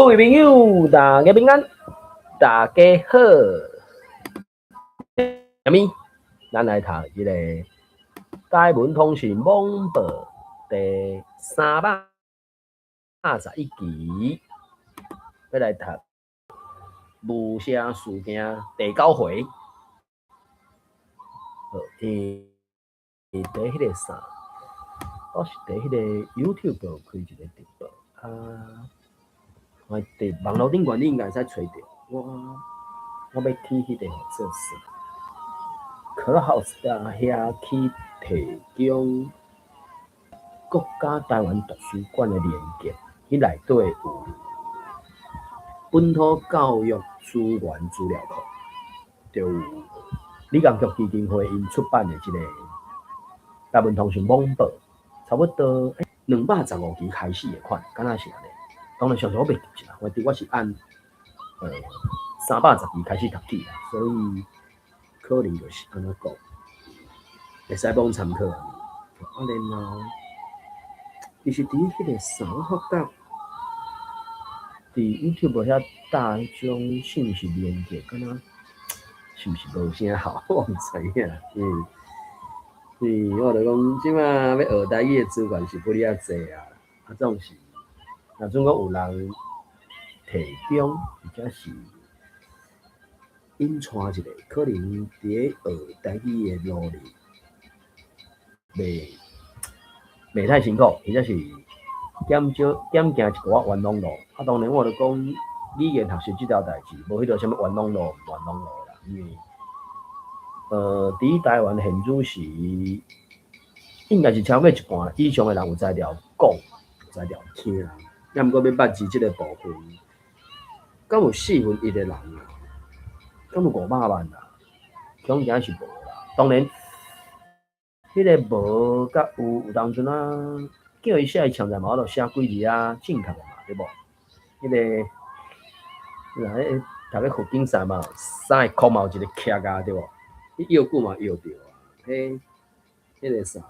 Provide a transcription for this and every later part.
各位朋友，大家平安，大家好。下面咱來讀這个《台文通訊網報》第311期，欲來讀無聲事件第九回。好，伊佇彼个啥？我是佇彼個 YouTube 有開一個直播啊。我佇網路頂懸，你應該會使揣著。我欲去彼個號做啥？Clubhouse 遐去提供國家台灣圖書館的連結，彼內底有本土教育資源資料庫，就有李江菊基金會𪜶出版的這个台文通訊網報，差不多215期開始的款，敢若是按呢。當然詳細我袂記得啦，我佇我是按310期開始讀起啦，所以可能就是按怎講，會使罔參考。啊，然後其實佇彼個啥，我發覺佇 YouTube 遐搭彼種信息連結，敢若是毋是無啥效？我毋知影。我就講這馬欲學台語的資源是不哩仔濟啊，啊總是。若準講有人提供，或者是𪜶帶一個，可能佇咧學台語的路裡，袂太辛苦，或者是減少減行一寡冤枉路。啊，當然我就講語言學習這條代誌，無彼個啥物冤枉路毋冤枉路啦，因為佇台灣現主時，應該是超過一半以上的人有才調講，有才調聽。抑毋過欲捌字這个部分，敢有四分一的人啊？敢有500萬啊？恐驚是無啦。當然，彼个無佮有有當陣啊，叫伊寫伊槍在嘛，我就寫幾字啊，正確的嘛，對無？彼个，若彼讀咧佛經山嘛，三個空嘛有一個徛啊，對無？你搖久嘛搖著啊，彼个啥？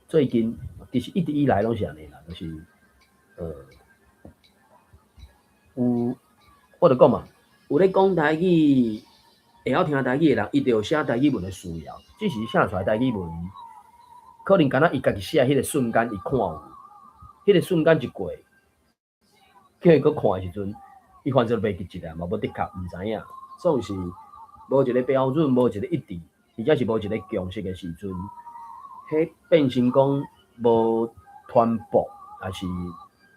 最近其實一直以來攏是按呢啦，就是有我就講嘛，有咧講台語，會曉聽台語的人，伊就有寫台語文的需要。只是寫出來台語文，可能敢若伊家己寫彼个瞬間，伊看有，彼个瞬間一過，叫伊閣看的時陣，伊反正袂記得啊，嘛無的確毋知影，總是無一个標準，無一個一致，或者是無一個共識的時陣，彼變成講無傳播，抑是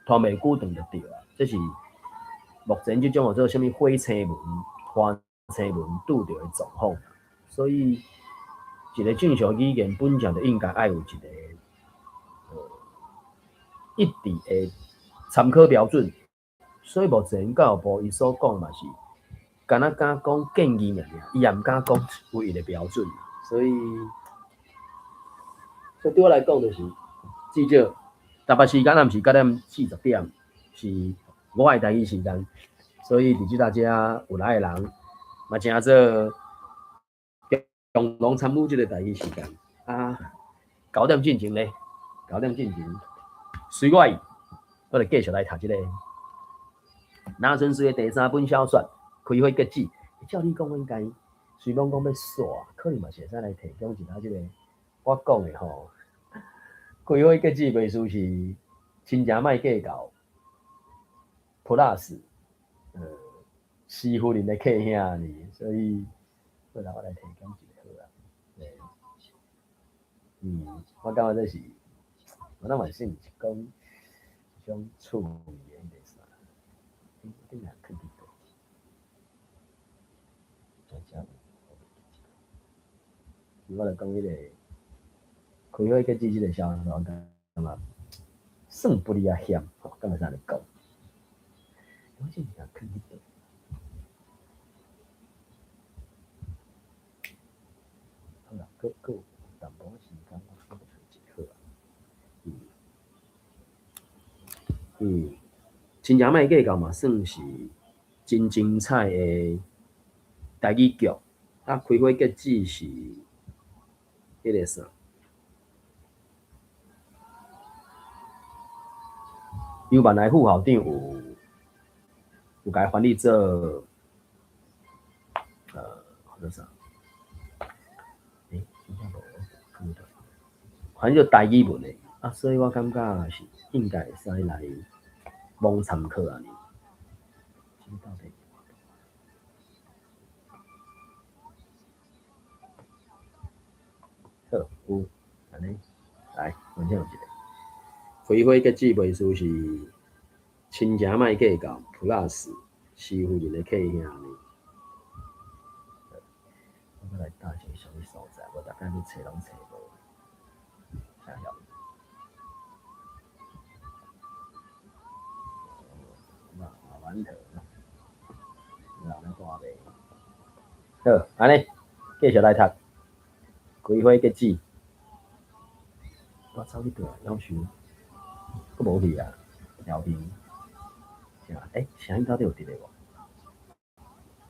傳袂久長就對啊。這是目前這種號做啥物火星文、花星文拄著的狀況。所以，一個正常語言本正就應該愛有一個一致的參考標準。所以目前教育部伊所講嘛是，敢若敢講建議爾爾，伊也毋敢講唯一的標準。所以，所以對我來講，就是至少台北時間若毋是9點40，是我的台語時間。所以佇這搭遮有來的人，嘛請做共同參與這個台語時間。啊，9點進前咧，九點進前，隨我意，我就繼續來讀這个《拿春書》的第三本小說《開花結子》。照理講應該，雖罔講欲煞，可能嘛是會使來提供一下這個我講的吼。開花結子袂輸是親情莫計較，Plus，師夫人的客兄呢，所以，好啦，我來提供一個好啊。對，我感覺這是，我那嘛是毋是講一種趣味的彼個啥？頂下囥佇佗？遮有，我來講彼个開花結子這个小說，我感覺算不離仔險，吼，敢會使按呢講？我這物件囥佇佗？好啦，閣閣有淡薄仔時間，我閣揣一個好啊。親情莫計較嘛，算是真精彩的台語劇。啊，開花結子是彼个啥？尤萬來副校長有共伊翻譯做，叫啥？真正無，翻譯做台語文的，啊，所以我感覺是應該會使來罔參考按呢。這到底好，有，按呢，來，分享一下。開花結籽袂輸是親情莫計較，Plus 師夫人的客兄呢。我來搭一個啥物所在，我逐工去揣攏揣無。啥曉？馬馬饅頭，人咧大賣。好，按呢，繼續來讀。開花結籽。我走去倒，夭壽，閣無去啊？調頻。聲音到底有佇咧無？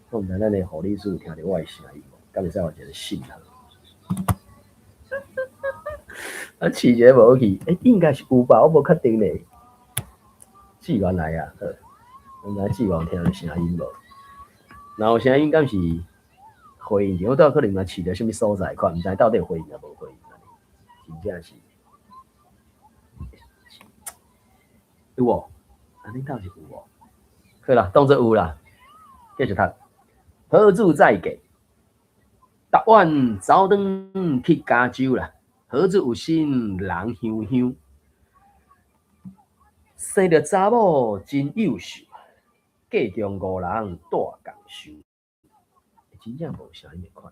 我毋知咱的護理師有聽著我的聲音無？敢會使予一個信號？啊，試一下無去，應該是有吧？我無確定咧。志願來啊，好，毋知志願聽著聲音無？若有聲音，敢是回應？我拄仔可能嘛試著啥物所在，看毋知到底有回應抑無回應。真正是有無？按呢倒是有無？好啦，當作有啦，繼續讀。好子再嫁，台灣走轉去加州啦。好子有心人香香，生著查某真優秀，嫁中五人帶共受。真正無聲音的款，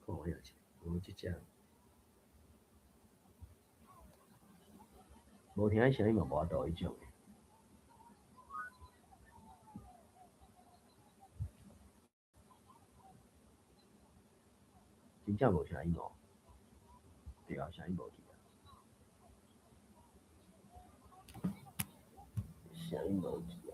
看我遐者，無這隻，無聽彼聲音嘛無法度彼種。真正無聲音哦，對啊，聲音無去啊，聲音無去啊。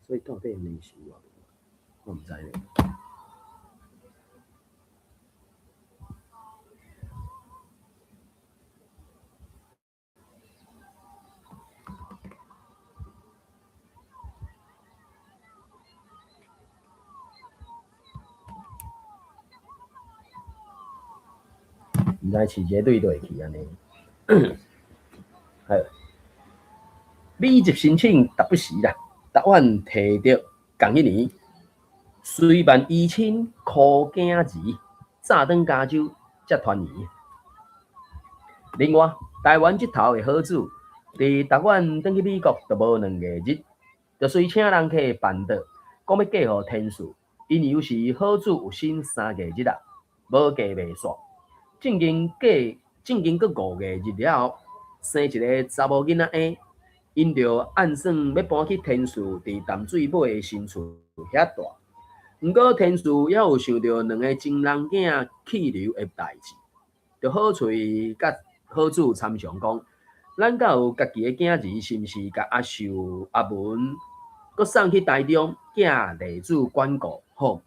所以到底按呢是有啊無？我毋知咧。毋知飼一個對落去按呢。好，美籍申請逐不時啦，台灣提著仝彼年，隨萬依親苦囝兒，早轉加州才團圓。另外，台灣這頭的好子，佇台灣轉去美國都無2個月，就隨請人客辦桌，講欲嫁予天賜，因由是好子有身3個月啦，無嫁袂煞。正經過正經過5個月了後，生一个查某囡仔嬰，𪜶就按算欲搬去天賜佇淡水買的新厝遐蹛。毋過天賜猶有想著兩个情人囝去留的代誌，就好喙佮好子參詳講，咱敢有家己的囝兒，是毋是共阿秀、阿文閣送去台中，寄麗子管顧好？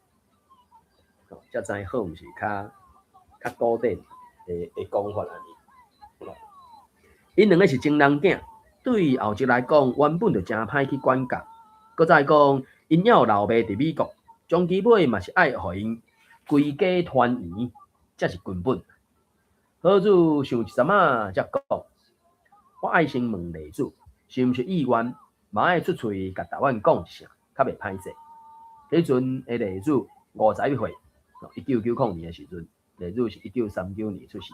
才知好毋是較較古典的講法按呢。𪜶兩个是情人囝，對後日來講，原本就誠歹去管教。閣再講，𪜶猶有老爸佇美國，終其尾嘛是愛予𪜶規家團圓，才是根本。好子想一陣仔，才講：我愛先問麗子，是毋是意願，嘛愛出喙共台灣講一聲，較袂歹勢。彼陣的麗子51歲，1990年的時陣，麗子是1939年出世，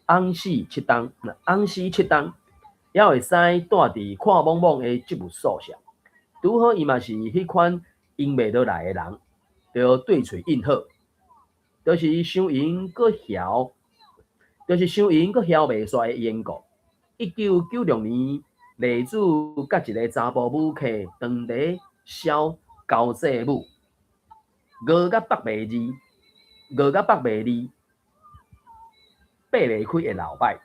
翁死七冬，翁死七冬，猶會使蹛佇闊莽莽的職務宿舍。拄好伊嘛是彼款閒袂落來的人，就對喙應好，就是傷閒閣囂，就是傷閒閣囂袂煞的緣故。1996年，麗子佮一个查埔舞客當地痟高济母，熬甲腹袂字，熬甲腹袂字，擘袂开会老摆。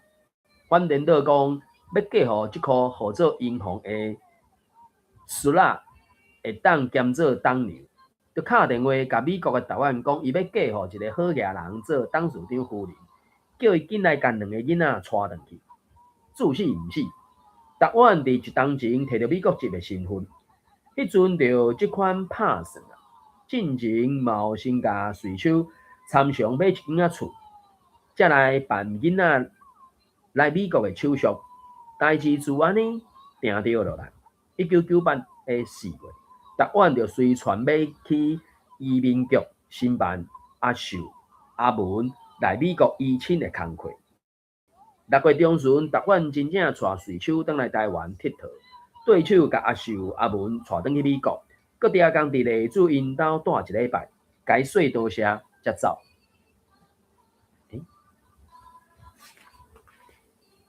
反颠倒讲，欲嫁予這箍號做英雄的孫仔，會當兼做董娘，就敲電話共美國的達宛講，伊欲嫁予一个好額人做董事長夫人，叫伊緊來共兩个囡仔帶轉去。注死毋死？達宛佇一冬前摕著美國籍的身份，彼陣就這款拍算啊。進前嘛有先共隨手參詳買一間仔厝，才來辦囡仔來美國的手續。代誌就按呢定著落來。1998的4月，達宛就隨傳欲去移民局申辦阿秀、阿文來美國依親的工課。6月中旬，達宛真正帶隨手轉來台灣𨑨迌，對手共阿秀、阿文帶轉去美國，閣定工佇麗子𪜶兜蹛一禮拜，共伊說多謝才走。欸，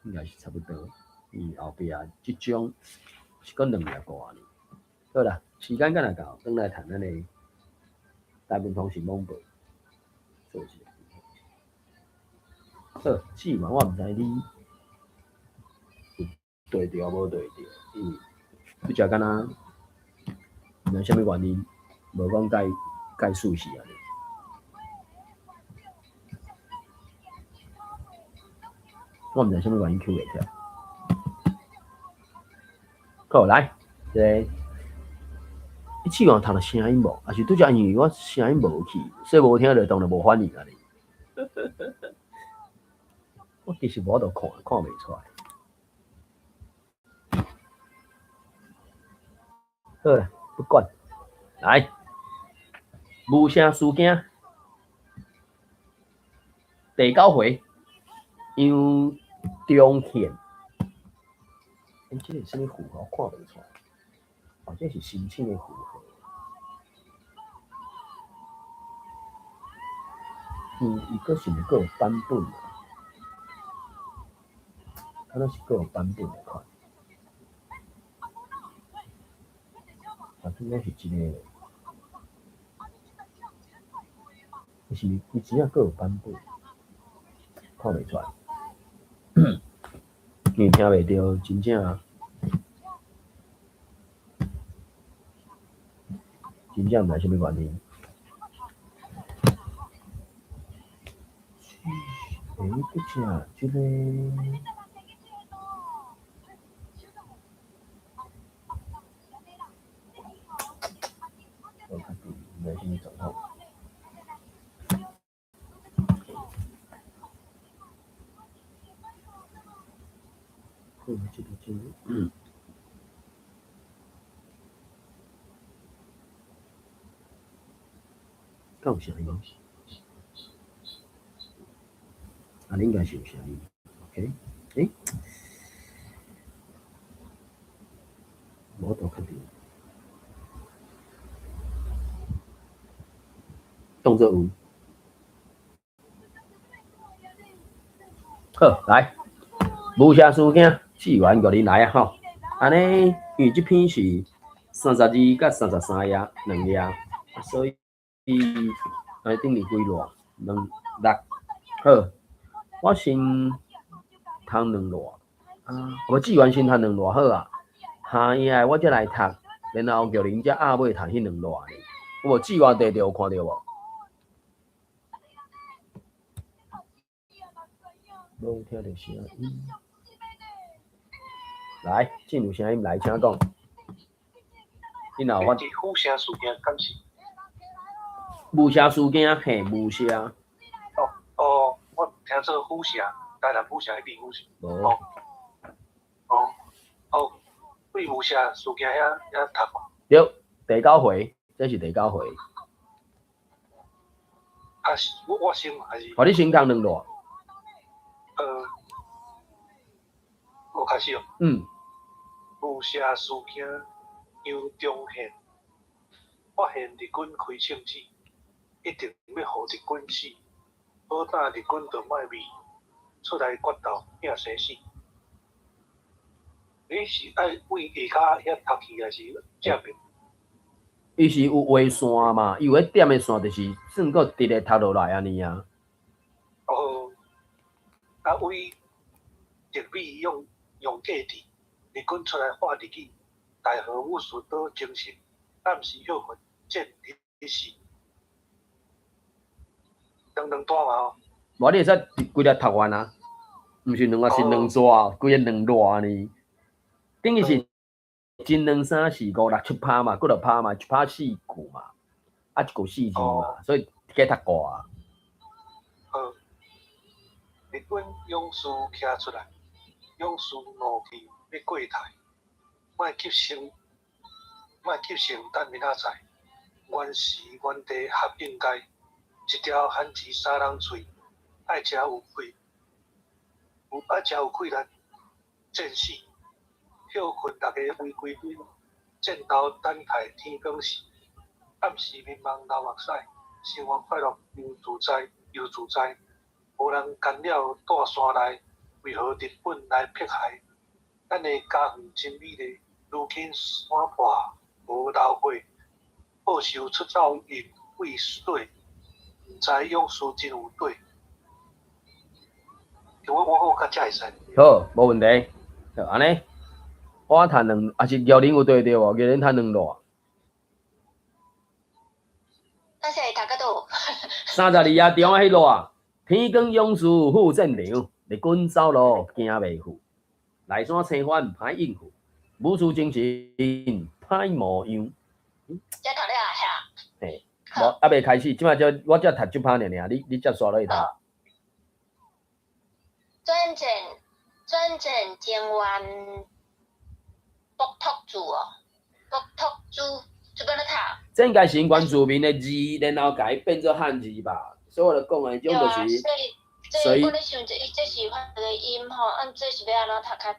應該是差不多。伊後壁這章是閣兩頁過爾。好啦，時間敢若到，轉來談咱的台文通訊網報。做一下。好，志源，我毋知你有對著無對著，因為拄才敢若毋知啥物原因，無講蓋蓋事實按呢。我毋知啥物原因 Q 袂起來。好，來，這个，你志源讀著聲音無？抑是拄才因為我聲音無去，所以無聽著，當作無反應按呢？我其實無法度看，看袂出來。好啦，不管，來，無聲事件第九回，楊忠憲。欸，這个是啥物符號？我看袂出來。哦，這是申請的符號。嗯，伊閣是毋是閣有版本啊？敢若是閣有版本的款。啊，拄好是這个。伊是毋是伊真正閣有版本？看袂出來。因為聽袂著，真正真正毋知啥物原因。欸，拄才這个。無確定，毋知啥物狀況。好，這個這個，嗯。敢有聲音？啊，應該是有聲音。OK，欸，無法度確定。當作有。好，來，無聲事件，志源玉林來啊吼。按呢，因為這篇是32佮33頁兩頁，所以按呢等於幾段？兩六。好，我先讀兩段啊，無志源先讀兩段好啊。下頁的我才來讀，然後玉林才壓尾讀彼兩段。有無志源綴著有看著無？無聽著聲音。來，進入聲音來，請講。你若有法？無聲事件敢是？無聲事件，嘿，無聲。哦哦，我聽做府城，台南府城彼邊府城。無。哦哦哦，對無聲事件遐遐讀。對，第九回，這是第九回。啊，是我我先還是？哦，你先講兩段。我開始哦。嗯。無聲事件，楊忠憲發現日軍開槍子，一定欲予日軍死。好膽日軍就莫畏，出來決鬥拼生死。你是愛對下跤遐讀去，抑是正面？伊是有畫線嘛，伊有彼點的線，就是算閣直的讀落來按呢啊。哦，啊，為日美用用價值，日軍出來畫日語，大和武士刀精神，暫時歇睏戰日死。兩兩段嘛吼。無你會使規粒讀完啊，毋是兩啊，是兩逝，規个兩熱按呢。等於是一兩三四五六七拍嘛，幾落拍嘛，一拍四句嘛，啊一句四字嘛，所以加讀過啊。好，日軍勇士徛出來，勇士怒氣欲過台，莫急性，莫急性等明仔載，原時原地合應該，一條番薯三人喙，愛食有氣，有愛食有氣力，戰死，歇睏逐家為歸兵，戰鬥等待天光時，暗時眠夢流目屎，生活快樂又自在又自在，無人干擾住山內，為何日本來迫害？咱的家園真美麗，如今山破無流血，報仇出走因為水，毋知勇士真有底。我較遮會使。好，無問題。好，按呢，我讀兩，抑是玉玲有對著無？玉玲讀兩段。等下讀到佗？ 32頁中的彼段，天光勇士赴戰場，日軍走路驚袂赴，內山青番歹應付，武士精神歹模樣。這讀了啊，嘿，無，猶未開始，這擺才我才讀這拍爾爾，你才煞落去讀。轉戰轉戰前緣卜托字哦，卜托字這欲按怎讀？這應該是原住民的字，然後共伊變做漢字吧。所以我就講的彼種就是。對啊，所以，所以我咧想這伊這是發個音吼，按這是欲按怎讀較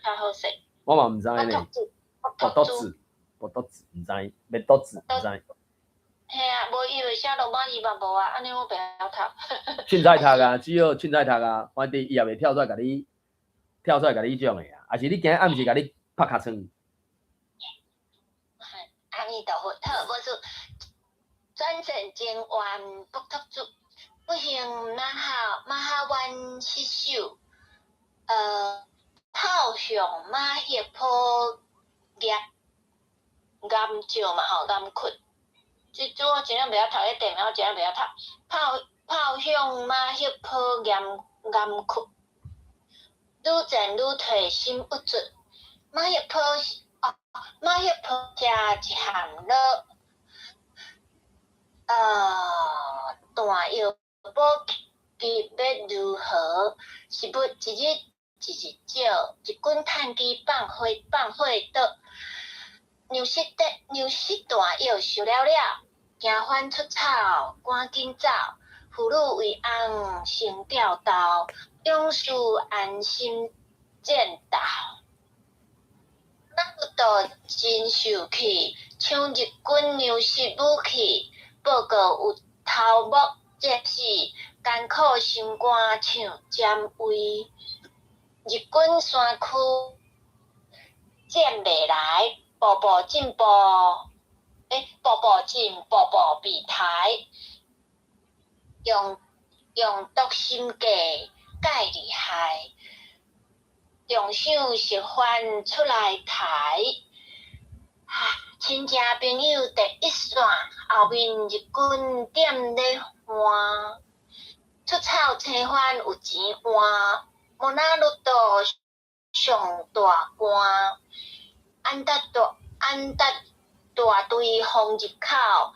較好勢？我嘛毋知呢。卜托字，卜托字，毋知，欲托字，毋知。嘿啊，無伊就寫羅馬字嘛無啊，按呢我袂曉讀。凊彩讀啊，只好凊彩讀啊，反正伊也袂跳出來共你跳出來共你彼種的啊，抑是你今日暗時共你拍尻川。阿彌陀佛，好，無事。轉戰前緣卜托字，不幸馬哈馬哈灣失守，炮向馬赫坡岩岩石嘛吼，岩窟。這這我真正袂曉讀，彼地名我真正袂曉讀。炮炮向馬赫坡岩岩窟，愈戰愈退心鬱卒。馬赫坡哦，馬赫坡食一項落，彈藥補給欲如何？食物一日一日少，日軍趁機放火放火島。糧食的糧食彈藥收了了，驚翻出草，趕緊走。婦女為翁先吊刀，勇士安心戰鬥。馬不道真受氣，搶日軍糧食武器，報告有頭目戰死，艱苦心肝像針位。日軍山區戰袂來。步步進步，步步進，步步被抬，用用毒心計，蓋厲害，重想食飯出來抬，親情朋友第一線，後面日軍點咧換，出草青番有錢換，莫那魯道上大官。安達大安達大隊攻入口，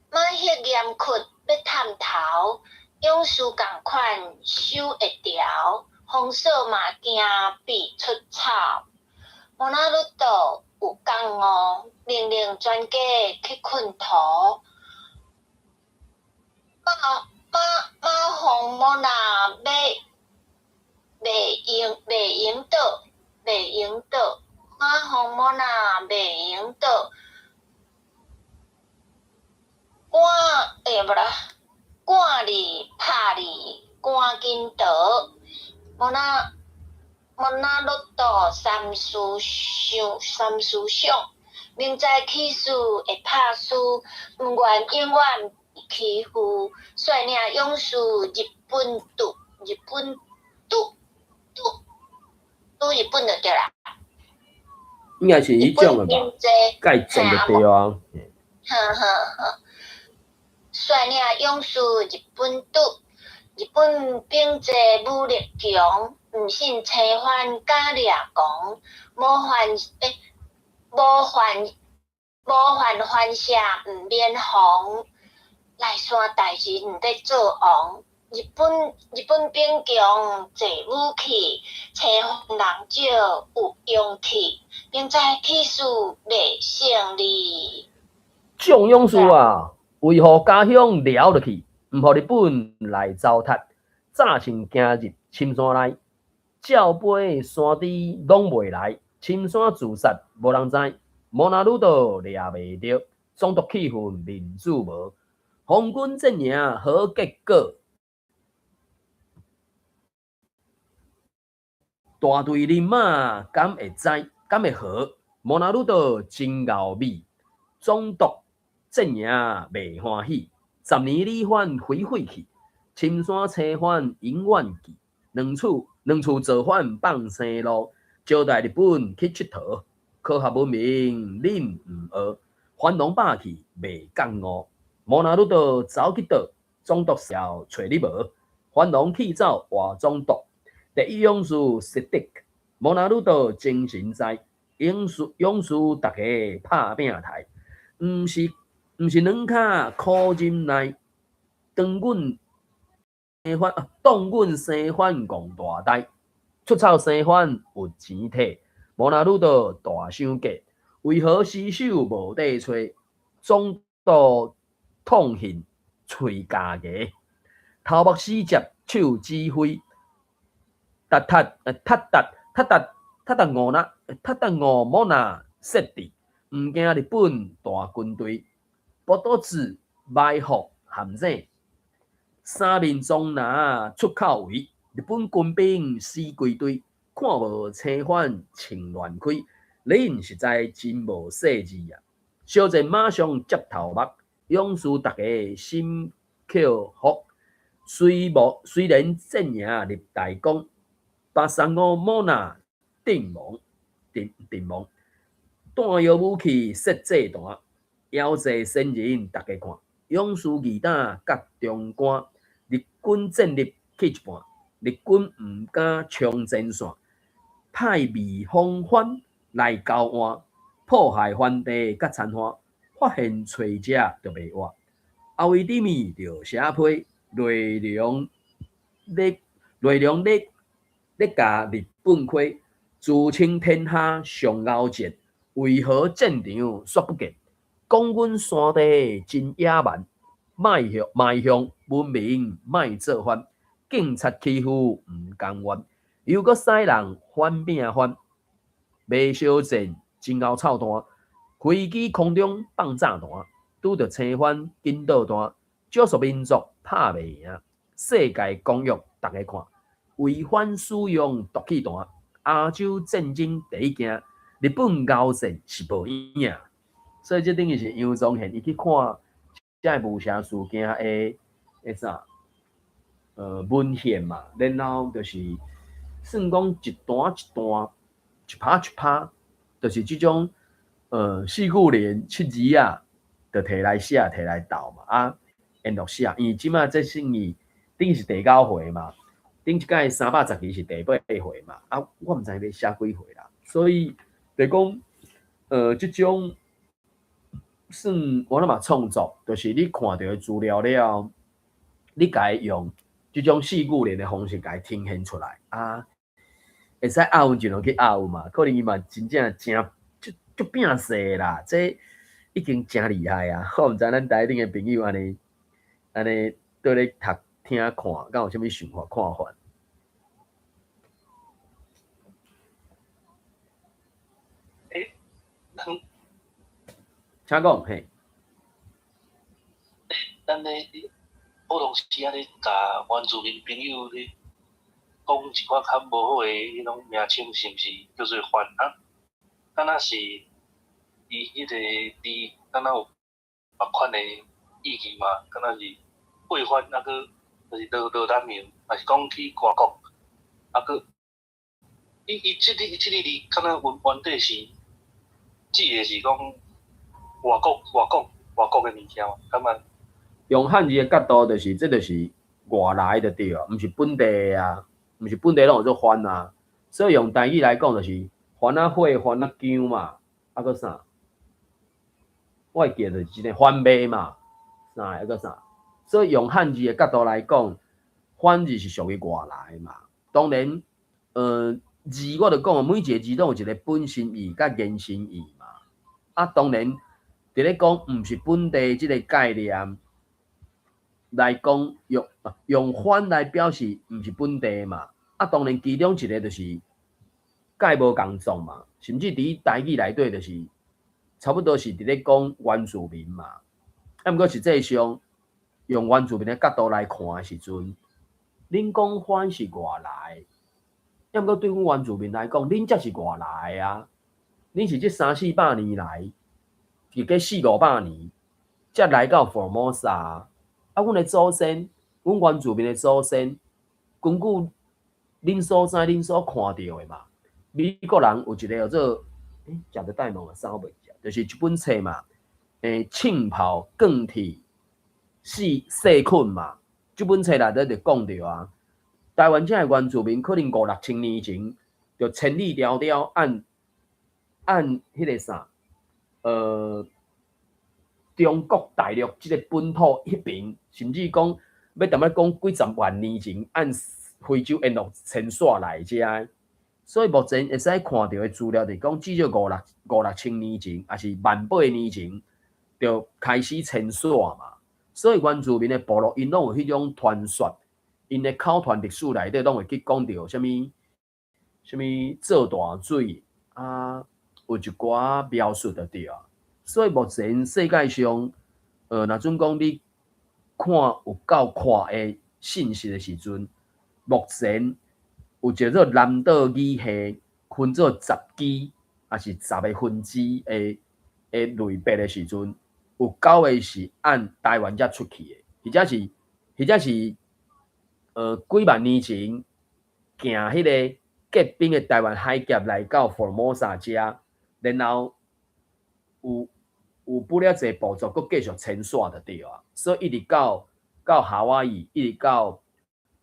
馬赫岩窟欲探頭，勇士仝款守會牢，封鎖嘛驚被出草。莫那魯道有覺悟，命令全家去睏塗。馬馬馬洪莫那欲袂用袂用倒袂用倒。馬洪莫那袂用倒，趕無啦，趕你拍你，趕緊逃。莫那莫那魯道三思想三思想，明知起事會拍輸，毋願永遠欺負，率領勇士日本渡，日本渡渡渡日本就對啦。應該是彼種的吧？蓋戰就對啊。呵呵呵，率領勇士日本渡，日本兵濟武力強，毋信青番敢掠狂，無犯欸，無犯無犯番社毋免防，內山大人咧做王，日本兵強濟武器，青番人少有勇氣，明知起事袂勝利。眾勇士啊，維護家鄉掠落去，毋予日本來糟蹋。早先行入深山內，照飛山豬攏袂來，深山自殺無人知，無若愈倒掠袂著，總督氣憤面子無，紅軍陣營好結果，大隊人馬敢會知？敢會好？無若愈倒真𠢕美，總督陣營袂歡喜，10年理番毀廢去，深山青番永遠記，兩處造反放生路，招待日本去𨑨迌，科學文明恁毋學，繁榮霸氣袂覺悟，無若愈倒走去倒，總督潲揣你無，繁榮氣走活總督，第一勇士實德，無若愈倒精神在，勇士逐家拍拼刣，毋是兩跤苦忍耐，當阮反啊，當阮生番戇大呆，出草生番有錢摕，無若愈倒大傷假，為何屍首無地揣？總督痛恨喙咬牙，頭目死接手指揮，達達達達達達達達五若達達五莫若設置，毋驚日本大軍隊，報道子埋伏陷阱，三面捉拿出口圍，日本軍兵死規堆，看無青番穿亂開，恁實在真無細緻啊！小戰馬上接頭目，勇士逐家心克服。雖然陣營立大功，85某若陣亡，陣亡，彈藥武器設祭壇，妖祭先人逐家看，勇士義膽甲忠肝，日軍戰力去一半，日軍毋敢衝前線，派未風番來交換，破壞番地佮殘花，發現揣者就袂活。阿威頂面就寫批內容咧，內容咧咧共日本虧，自稱天下上𠢕戰，為何戰場煞不見？講阮山地真野蠻，邁向文明莫做反，警察欺負毋甘願，又閣使人反拼反，袂相戰真𠢕操蛋，飛機空中放炸彈，拄著青番緊倒彈，少數民族拍袂贏，世界公約逐家看，違反使用毒氣彈，亞洲戰爭第一驚，日本𠢕戰是無影，所以這等於是楊宗憲伊去看這個無聲事件的啥文獻嘛，然後就是算講一段一段，一拍一拍，就是這種四句聯七字仔，就提來寫，提來鬥嘛，啊，連續寫，因為這擺這算是等於是第九回嘛，頂一擺310期是第八回嘛，啊，我毋知欲寫幾回啦，所以就講，這種算我諗嘛創作，就是你看著的資料了，你共伊用這種四句聯的方式共伊呈現出來，啊，會使押韻盡量去押韻嘛，可能伊嘛真正誠足足拼勢啦，這已經誠厲害啊！我毋知咱台頂的朋友按呢按呢對咧讀聽看，敢有啥物想法看法？欸，咱請講，嘿。咱咧普通時仔咧共原住民朋友咧講一寡較無好的彼種名稱，是毋是叫做番啊？敢若是伊伊彼个字敢若有別款的意義嘛？敢若是過番，抑閣就是落落南洋，抑是講去外國，抑閣伊伊這个這个字，敢若原原底是指的是講外國外國外國的物件嘛？感覺用漢字的角度，就是這就是外來的對啊，毋是本地的啊，毋是本地攏有做番啊。所以用台語來講，就是番仔火、番仔薑嘛，抑閣啥？我會記得就是這個番麥嘛，啥抑閣啥？所以用漢字的角度來講，番字是屬於外來嘛。當然，字我就講，每一個字攏有一個本身義佮延伸義嘛。啊，當然，佇咧講毋是本地這個概念來講，用用番來表示毋是本地嘛。啊，當然其中一個就是蓋無仝族嘛，甚至佇台語內底就是差不多是佇咧講原住民嘛。啊，毋過實際上用原住民的角度來看的時陣，恁講番是外來，啊，毋過對阮原住民來講，恁才是外來啊！恁是這三四百年來，是過四五百年，才來到福爾摩沙。啊，阮的祖先，阮原住民的祖先，根據恁所知、恁所看著的嘛，美國人有一個叫做，食著戴帽啊，啥我袂記，就是一本冊嘛，槍炮、鋼鐵、細細菌嘛，這本冊內底就講著啊，台灣這个原住民可能五六千年前就千里迢迢按按彼个啥，中國大陸這个本土彼爿，甚至講欲淡薄講幾十萬年前按非洲沿路遷徙來遮，所以目前會使看著的資料就是講，至少五六五六千年前，抑是萬八年前就開始遷徙嘛。所以原住民的部落，𪜶攏有彼種傳說，𪜶的口傳歷史內底攏會去講著啥物啥物做大水啊，有一寡描述就對啊。所以目前世界上，若準講你看有夠闊的信息的時陣，目前有一個做南島語系分做十支，抑是十个分支的的類別的時陣，有九个是按台灣遮出去的，或者是幾萬年前行彼个結冰的台灣海峽來到福爾摩沙遮，然後有有不了濟部族閣繼續遷徙就對啊，所以一直到到夏威夷，一直到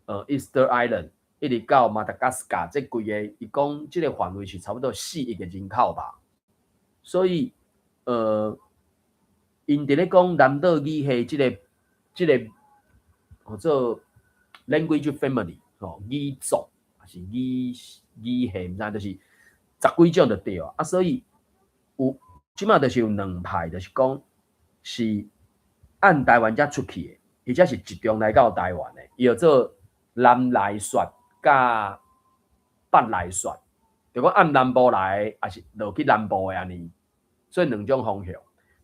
Easter Island，一直到馬達加斯加，這幾个伊講這個範圍是差不多4億個人口吧。所以𪜶佇咧講南島語系這个這个號做 language family 吼語族，抑是語語系，毋知就是十幾種就對啊。啊，所以有這馬就是有兩派，就是講是按台灣遮出去的，或者是集中來到台灣的，伊叫做南來說佮北來說，就講按南部來，抑是落去南部的按呢，所以兩種方向。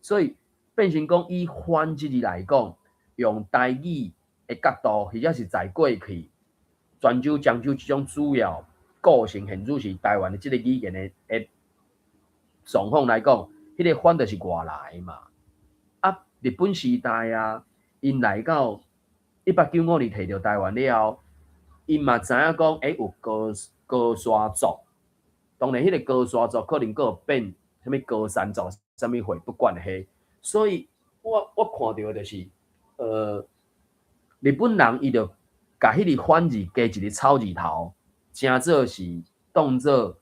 所以變成講以番這字來講，用台語的角度，或者是在過去泉州、漳州這種主要構成現主是台灣的這個語言的的狀況來講，彼個番就是外來嘛。啊，日本時代啊，𪜶來到1895年提著台灣了後，𪜶嘛知影講，有高高山族，當然彼个高山族可能閣有變啥物高山族，啥物貨不管彼，所以我我看著的就是，日本人伊就共彼个番字加一个草字頭，成做是當做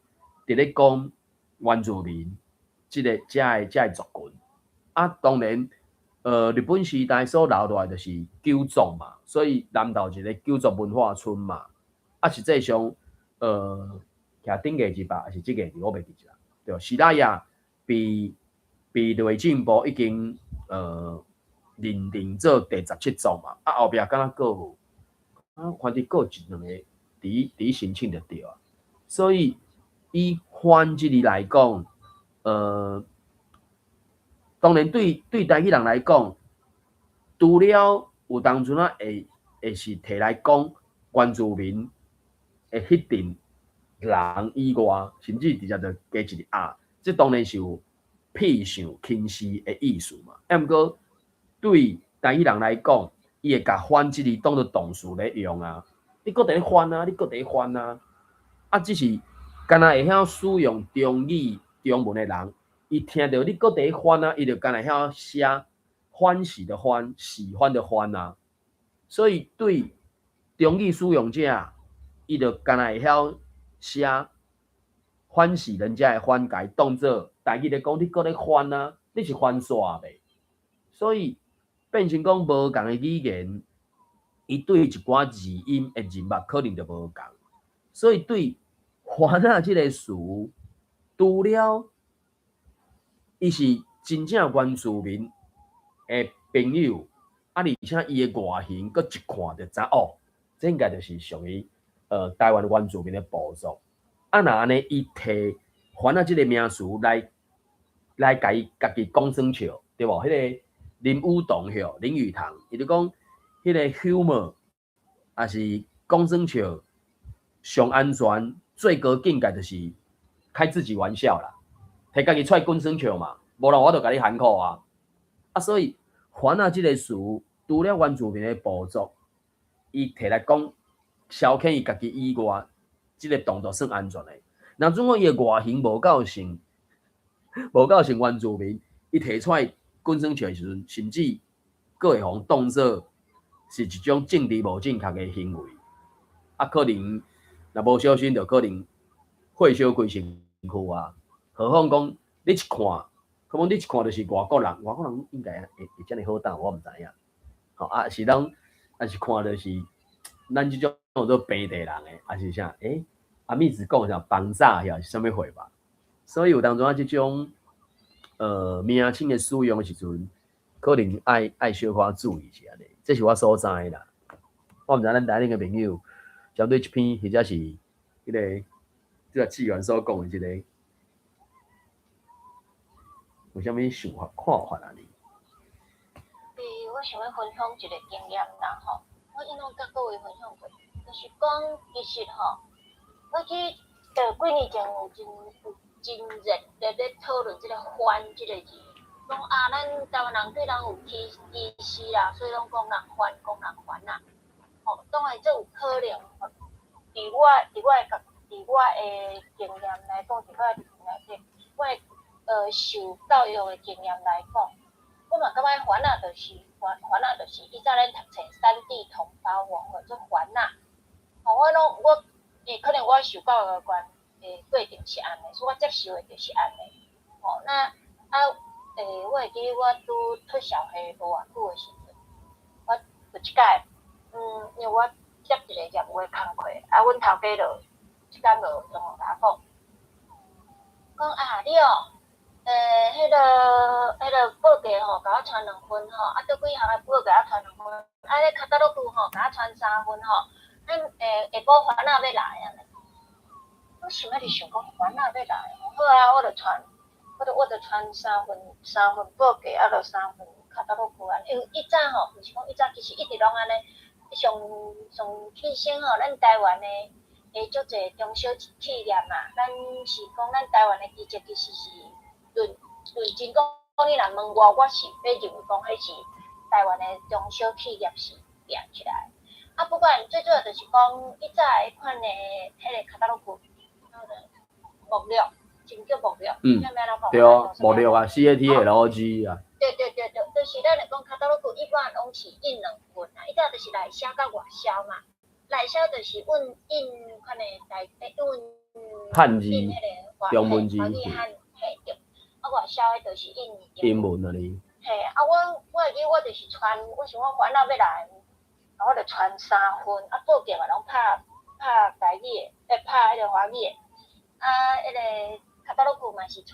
佇咧講原住民這个遮个遮个族群。啊，當然，日本時代所留落來就是九族嘛，所以南投一個九族文化村嘛。啊，實際上，徛頂個字吧，抑是這个字，我袂記得啦。對，西拉雅被被內政部已經認定做第17族嘛。啊，後壁敢若閣有，啊，反正閣有一兩個佇佇申請就對啊。所以以番這字來講，當然對對台語人來講，除了有當陣仔會會是提來講原住民的彼陣人以外，甚至直接就加一個啊，這當然是有屁想輕視的意思嘛。啊，毋過對台語人來講，伊會共番這字當做動詞咧用啊。你閣佇咧番啊，你閣佇咧番啊。啊，只是敢若會曉使用中語中文的人，伊聽著你閣佇咧番啊，伊就敢若會曉寫歡喜的歡，喜歡的歡啊。所以對中語使用者，伊就敢若會曉寫歡喜人家的歡，共伊當做台語咧講，你閣咧番啊，你是番煞袂？所以變成講無仝的語言，伊對一寡字音的認捌可能就無仝。所以對番仔這个詞，除了伊是真正原住民的朋友，啊，而且伊的外形閣一看就知哦，這應該就是屬於台灣原住民的部族。啊，若按呢，伊提番仔這个名詞來共伊家己講耍笑，對無？彼个林語堂吼，林語堂，伊就講彼个 humor，也是講耍笑上安全、最高境界就是開自己玩笑啦，提家己出來講耍笑嘛，無人我就共你含苦啊。啊，所以番仔這个詞，除了原住民的部族，伊提來講消遣伊家己以外，這个動作算安全的。若準講伊的外形無夠像，無夠像原住民，伊提出來講耍笑的時陣，甚至閣會予當做是一種政治無正確的行為。啊，可能若無小心，就可能火燒規身軀啊。何況講你一看，可能你一看就是外國人，外國人應該會遮爾好膽，我毋知影。吼啊，是咱，啊是看著是咱這種叫做平地人的，還是啥？欸，阿米子講啥幫炸遐是啥物貨吧？所以有當陣仔這種名稱的使用的時陣，可能愛小可注意一下咧。這是我所知的啦。我毋知咱台頂的朋友針對這篇或者是彼个這個志源所講的這个，有啥物想法看法啊？你？欸，我想欲分享一个經驗啦吼，我應當佮各位分享過，就是講其實吼，我記幾年前有真有真熱烈咧討論這個番這個字，講啊，咱台灣人對人有歧歧視啦，所以攏講人番，講人番啊。吼，當然這有可能，佇我的經驗來講，佇我的內底，我的受教育的經驗來講，我嘛感覺番仔就是番番仔，就是以前咱讀冊山地同胞哦，或者番仔。吼，我攏我欸，可能我受教育的關的過程是按呢，所以我接受的就是按呢。吼，那啊，欸，我會記我拄出社會無偌久的時陣，我有一擺，因為我接一個業務的工課，啊，阮頭家就這工就總共共我講，講啊，你哦，欸，彼个報價吼，共我傳兩份吼，啊，佗幾項的報價我傳兩份，啊，彼卡達洛具吼，共我傳三份吼，咱下晡番仔欲來啊。我想欲佇想講番仔欲來，好啊，我就傳，我就傳三份報價，啊，就三份卡達洛具啊。因為以早吼，毋是講以早，其實一直攏按呢。上上起先吼，咱台灣的會足濟中小企業嘛，咱是講咱台灣的基礎其實是論論真講，你若問我，我是欲認為講彼是台灣的中小企業是拼起來。啊，不管最主要就是講，以早彼款的彼个卡達洛具，目錄，是毋叫目錄？對啊，目錄啊，CATLOG 啊。對對對對，就是咱來講卡達洛具一般攏是印兩份啊，以早就是內銷佮外銷嘛。內銷就是印印款的台，印漢字、中文字。華語漢嘿對，啊外銷的就是印英文啊哩。嘿，啊我會記我就是傳，我想講番仔欲來，啊我就傳三份，啊報價嘛攏拍拍台語的，欸拍彼个華語的，啊彼个卡達洛具嘛是傳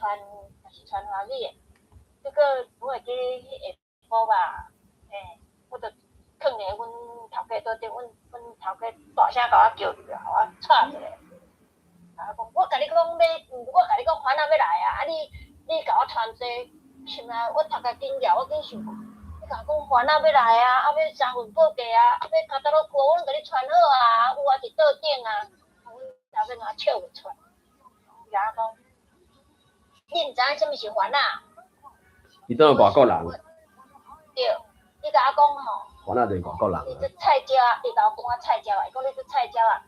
嘛是傳華語的，結果我會記彼下晡吧，嘿，我就囥佇阮頭家桌頂，阮頭家大聲共我叫入來，予我吵一下，啊講我共你講欲，我共你講番仔欲來啊，啊你共我傳這個，是啊，我頭殼緊蟯，我緊想講，你共我講番仔欲來啊，啊欲三份報價啊，啊欲卡達洛具，我攏共你傳好啊，有啊佇桌頂啊，阮頭家共我笑袂出來，伊共我講，你毋知影啥物是番仔？伊當外國人。對，伊共我講吼。番仔就是外國人。你這菜鳥啊！伊共我講我菜鳥啊！伊講你這菜鳥啊！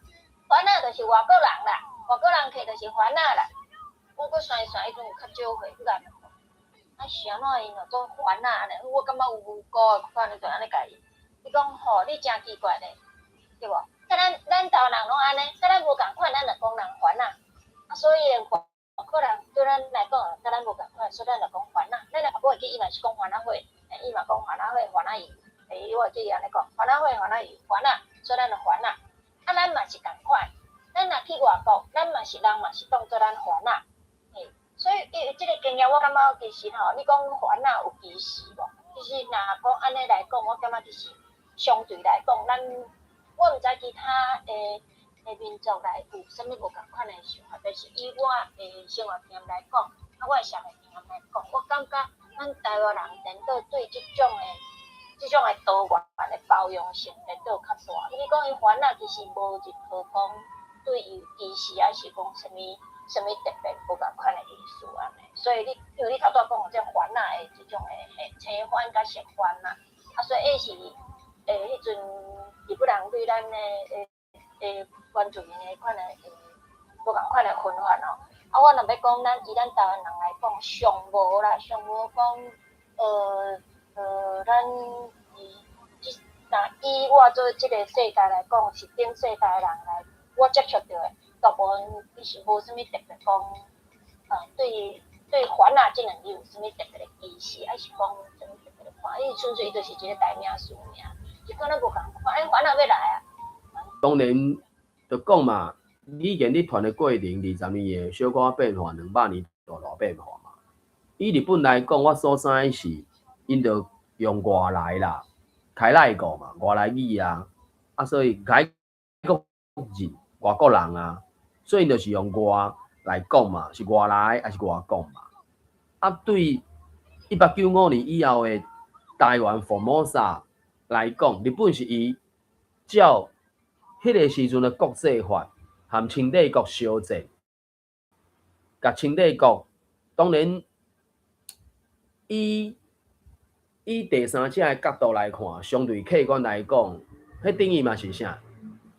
番仔就是外國人啦，外國人客就是番仔啦。我閣算一算，彼陣有較少歲，閣共伊問，啊是按怎𪜶就做番仔按呢？我感覺有無辜的款，你就按呢共伊。伊講吼，你誠奇怪咧，對無？佮咱台灣人攏按呢，佮咱無仝款，咱就講人番仔。啊，所以外國人對咱來講，佮咱無仝款，所以咱就講番仔。咱若我會記伊嘛是講番仔花，伊嘛講番仔花、番仔油。欸，我會記伊按呢講，番仔花、番仔油、番仔，所以咱就番仔。啊，咱嘛是仝款，咱若去外國，咱嘛是人嘛是當做咱番仔。嘿，所以伊這個經驗，我感覺其實吼，你講番仔有歧視無？其實若講按呢來講，我感覺其實相對來講，咱我毋知其他的民族來有啥物無仝款的想法，但是以我的生活經驗來講，啊，我的社會經驗來講，我感覺咱台灣人顛倒對這種的多元的包容性顛倒較大。因為講伊番仔其實無任何講對伊有歧視，還是講啥物啥物特別無仝款的意思按呢。所以你因為你頭拄仔講這番仔的這種的嘿，青番佮熟番嘛，啊，所以是彼陣日本人對咱的原住民的款的無仝款的分法吼。啊，我若欲講咱以咱台灣人來講，上無啦，上無講，咱以這若以我做這個世代來講，是頂世代人來，我接觸著的大部分伊是無啥物特別講，對番仔這兩字有啥物特別的歧視，還是講啥物特別的看，伊純粹伊就是一個代名詞爾，就敢若無仝款，欸，番仔欲來啊。當然，就講嘛，語言咧傳的過程，20年會小可變化，200年大大變化嘛。以日本來講，我所知是，𪜶就用外來啦，開來國嘛，外來語啊，啊，所以外國人、外國人啊，所以就是用外來講嘛，是外來還是外國嘛？啊，對1895年以後的台灣福摩薩來講，日本是伊照彼个時陣的國際法和清帝國相戰，共清帝國當然以第三者的角度來看，相對客觀來講，彼等於嘛是啥？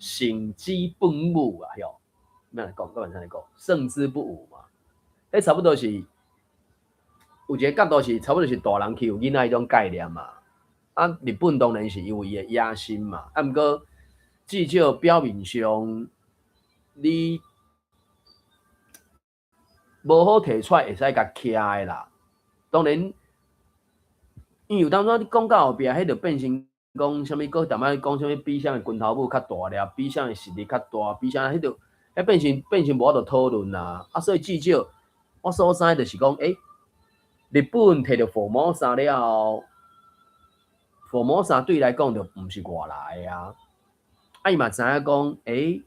勝之不武啊，吼！欲按怎講？閣按怎講？勝之不武嘛。彼差不多是有一个角度是差不多是大人欺負囡仔彼種概念嘛。啊，日本當然是因為伊的野心嘛。啊，毋過至少表面上你無好提出來會使共徛的啦。當然，因為有當陣你講到後壁，彼就變成講啥物，閣淡仔講啥物比啥的拳頭母較大粒，比啥的實力較大，比啥彼就彼變成無法度討論啦。啊，所以至少我所知就是講，欸，日本提著福摩薩了後，福摩薩對伊來講就毋是外來的啊。啊，伊嘛知影講，欸，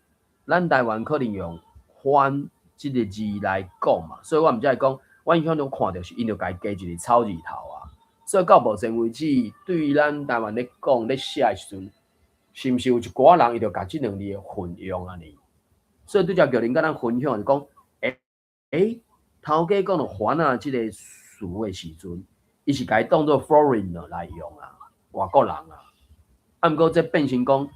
咱台灣可能用番這个字來講嘛，所以我毋才會講，我印象中看著是𪜶就共伊加一个草字頭啊。所以到目前為止，對於咱台灣咧講咧寫的時陣，是毋是有一寡人伊就共這兩字混用按呢？所以拄才叫恁佮咱分享就講，欸欸，頭家講著番仔這个詞的時陣，伊是共伊當做 foreigner 來用啊，外國人啊。啊，毋過這變成講，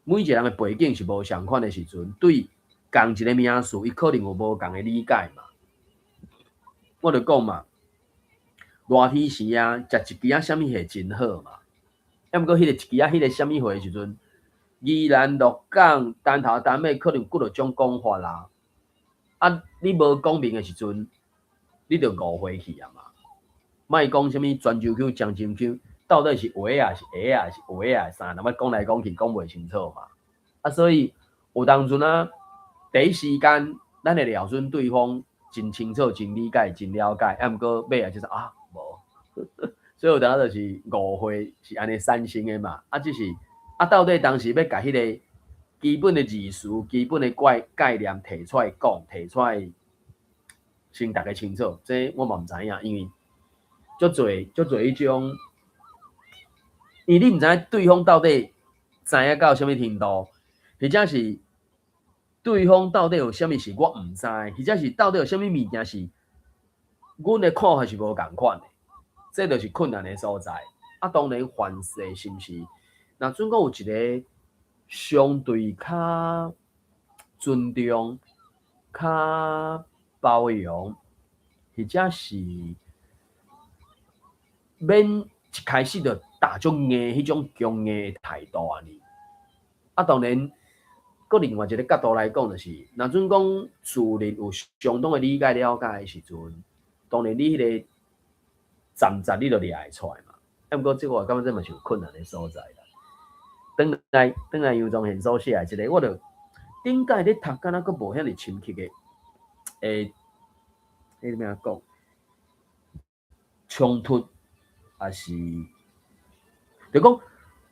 每一個人的背景是無相款的時陣，對仝一个名詞，伊可能有無仝的理解嘛。我就講嘛，熱天時啊，食一支仔啥物貨真好嘛。啊，毋過彼个一支仔彼个啥物貨的時陣，宜蘭鹿港、單頭單尾可能有幾落種講法啦。啊，你無講明的時陣，你就誤會去啊嘛。莫講啥物泉州腔、漳州腔，到底是話啊，是鞋啊，是話啊，啥？那麼講來講去講袂清楚嘛。啊，所以有當陣啊，第一時間咱會了準對方真清楚、真理解、真了解，啊，毋過尾仔就是啊，無，所以有當就是誤會是按呢產生的嘛。啊，只是啊，到底當時欲共彼个基本的字詞、基本的概念提出來講、提出來先逐家清楚，這我嘛毋知影，因為足濟足濟彼種，因為你毋知影對方到底知影到啥物程度，或者是對方到底有啥物是我毋知，或者是到底有啥物物件是阮的看法是無仝款的。這就是困難的所在。啊，當然凡事是毋是？若準講有一個相對較尊重、較包容，或者是免一開始就打足硬彼種強硬的態度按呢。啊，當然，閣另外一個角度來講，就是若準講自然有相當的理解了解的時陣，當然你彼個站站你就掠會出來嘛。啊，毋過這個我感覺這嘛是有困難的所在啦。轉來轉來楊宗憲所寫的這個，我就頂擺咧讀，敢若閣無遐爾深刻的，欸，彼個欲按怎講？衝突，抑是就講，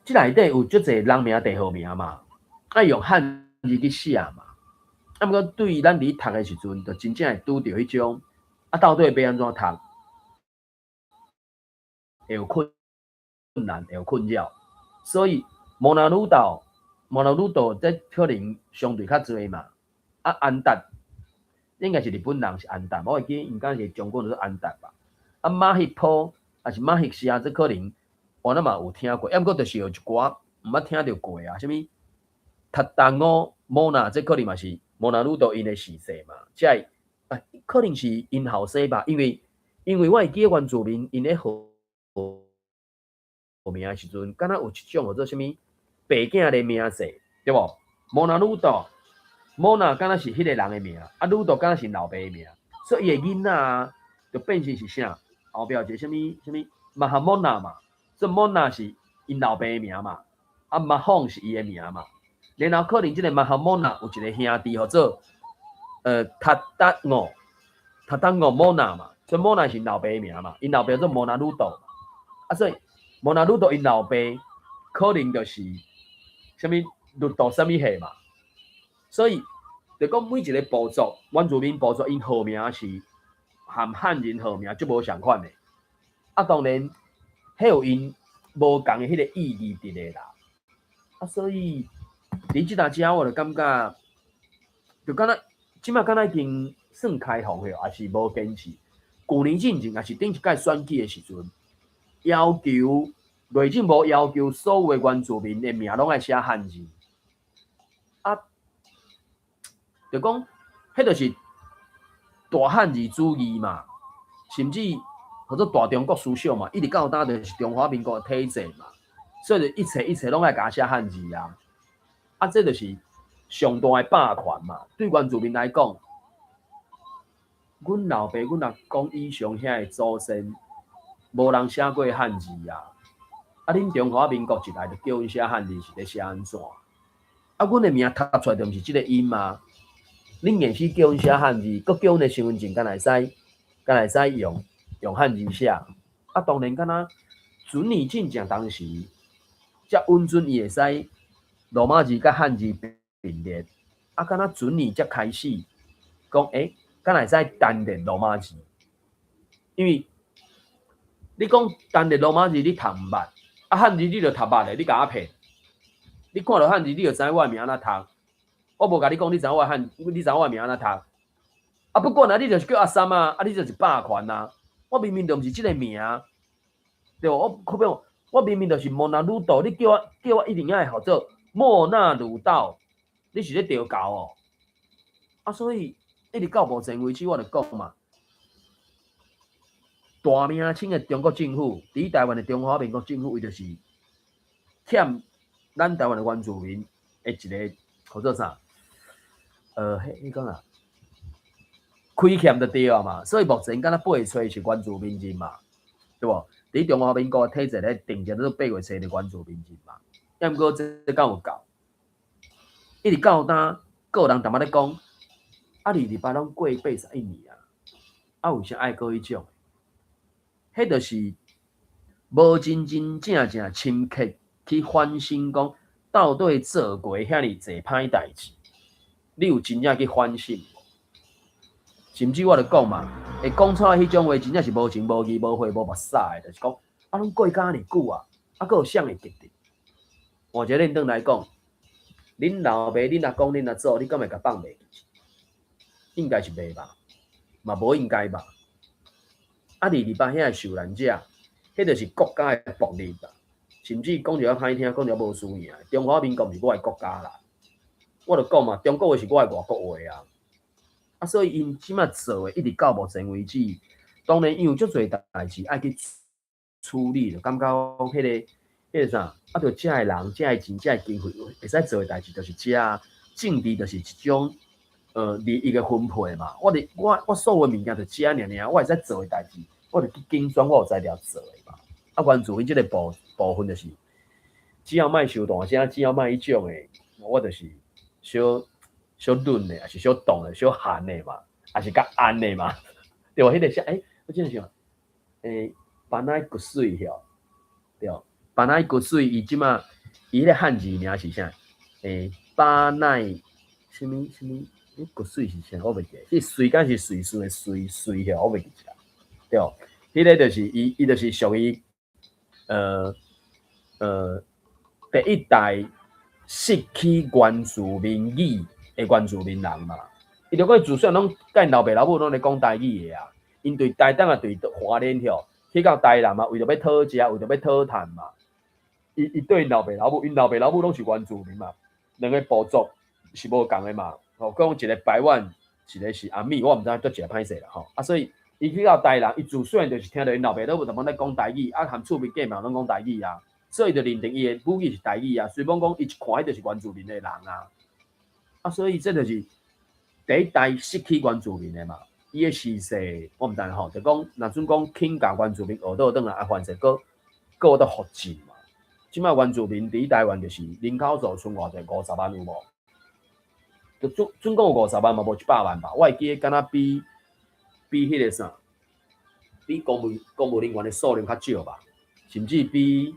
這內底有足濟人名地號名嘛，愛用漢字去寫嘛。啊，毋過對咱佇讀的時陣，就真正會拄著彼種，啊，到底欲按怎讀，會有困難，會有困擾。所以莫那魯道，莫那魯道這可能相對較濟嘛。啊，安達應該是日本人是安達，我會記應該是將軍就是安達吧。啊，馬彼坡抑是馬彼社，這可能我那嘛有聽過，抑毋過就是有一寡毋捌聽著過啊。啥物塔達烏莫那，這可能嘛是莫那魯道𪜶的氏姓嘛。這個啊，可能是𪜶後生吧，因為我會記得原住民𪜶咧號名的時陣，敢若有一種號做啥物爸囝的名姓，對無？莫那魯道，莫那敢若是彼個人的名，啊魯道敢若是老爸的名，所以伊的囡仔就變成是啥？後壁有一個啥物啥物馬哈莫那嘛，這莫那是𪜶老爸的名嘛，啊馬鳳是伊的名嘛，然後可能這個馬哈莫那有一個兄弟號做塔達奧，塔達奧莫那嘛，所以莫那是𪜶老爸的名嘛，𪜶老爸做莫那魯道，啊所以莫那魯道𪜶老爸可能就是啥物魯道啥物歲嘛，所以就講每一個部族，原住民部族𪜶號名是和漢人號名足無仝款的，啊當然，彼有𪜶無仝的彼個意義佇咧啦，啊所以佇這搭遮我就感覺，就敢若這馬敢若已經算開放了，抑是無堅持。舊年進前，抑是頂一擺選舉的時陣，要求內政部要求所有的原住民的名攏愛寫漢字，啊，就講，彼就是大漢字主義嘛，甚至號做大中國思想嘛，一直到今就是中華民國的體制嘛，所以就一切一切攏愛共寫漢字啊，啊，這就是上大的霸權嘛。對原住民來講，阮老爸、阮阿公以上遐个祖先，無人寫過漢字啊！啊，恁中華民國一來就叫阮寫漢字，是咧寫按怎？啊，阮的名讀出來就毋是這個音啊！恁硬是叫阮寫漢字，閣叫阮的身份證敢會使，敢會使用漢字寫？啊，當然敢若準年進前當時，才允准伊會使羅馬字佮漢字並列。啊，敢若準年才開始講，欸，敢會使單列羅馬字？因為你講單列羅馬字，你讀毋捌，啊漢字你就讀捌的，你共我騙？你看著漢字，你就知我的名按怎讀。我無共你講，你知我漢，你知我的名按怎讀？啊，不管啊，你就是叫阿三啊，啊，你就是霸權啊！我明明就毋是這個名，對無？我可比我明明就是莫那魯道，你叫我一定愛號做莫那魯道，你是咧調教哦？啊，所以一直到目前為止，我就講嘛，大明清的中國政府，佇台灣的中華民國政府，伊就是欠咱台灣的原住民的一個號做啥？彼彼講啊，虧欠就對啊嘛。所以目前敢若8月初是原住民日嘛，對無？佇中華民國的體制咧定一個8月初的原住民日嘛。抑毋過這敢有夠？一直到今，閣有人淡薄咧講，啊，228攏過81年啊，啊，為啥愛閣彼種？彼就是無真真正正深刻去反省，講到底做過遐爾濟歹代誌，你有真正去反省無？甚至我就講嘛，會講出來彼種話，真正是無情無義無血無目屎的，就是講啊，攏過遮爾久啊，啊，閣有啥會記得？換一個認轉來講，恁老爸、恁阿公、恁阿祖，你敢會共放袂記？應該是袂吧，嘛無應該吧？啊，228遐個受難者，彼就是國家的暴力啦。甚至講一較歹聽，講一較無輸贏。中華民國毋是我的國家啦，我就講嘛，中國話是我的外國話啊。啊，所以𪜶這擺做的，一直到目前為止，當然𪜶有足濟代誌愛去處理，就感覺彼個啥，啊，著遮的人、遮的錢、遮的經費會使做的代誌，就是遮政治，就是一種利益的分配嘛。我佇我我所有的物件就遮爾爾，我會使做的代誌，我就去競選，我有才調做的嘛。啊，原住民這個部分就是，只要莫傷大聲，只要莫彼種的，我就是小小軟的，抑是小凍的、小寒的嘛，抑是較暗的嘛，對無？彼個啥？欸，我真想，欸，班乃骨髓吼，對，班乃骨髓，伊這馬伊彼個漢字名是啥？欸，巴奈啥物啥物？欸，骨髓是啥？我袂記得。彼瑞敢是瑞士的瑞瑞吼，我袂記得。對，彼個就是伊，伊就是屬於第一代失去原住民語的原住民人嘛。伊就講自細攏佮𪜶老爸老母攏咧講台語的啊。𪜶對台東啊，對花蓮吼，去到台南嘛，為著欲討食，為著欲討趁嘛。伊對𪜶老爸老母，𪜶老爸老母攏是原住民嘛，兩个部族是無仝的嘛。吼，講一個排灣，一個是阿美，我毋知佗一个歹勢啦吼。啊，所以伊去到台南，伊自細漢就是聽著𪜶老爸老母逐擺咧講台語，啊，含厝邊隔嘛攏講台語啊，所以就認定伊的母語是台語啊。雖罔講伊一看，彼就是原住民的人啊。啊，所以這就是第一代失去原住民的嘛。伊的時勢我毋知吼，就講若準講肯共原住民學倒轉來，啊，凡勢閣閣得復振嘛。這擺原住民佇台灣就是人口數賰偌濟，50萬有無？就準準講有50萬嘛，無100萬吧。我會記得敢若比彼個啥，比公務人員的數量較少吧，甚至比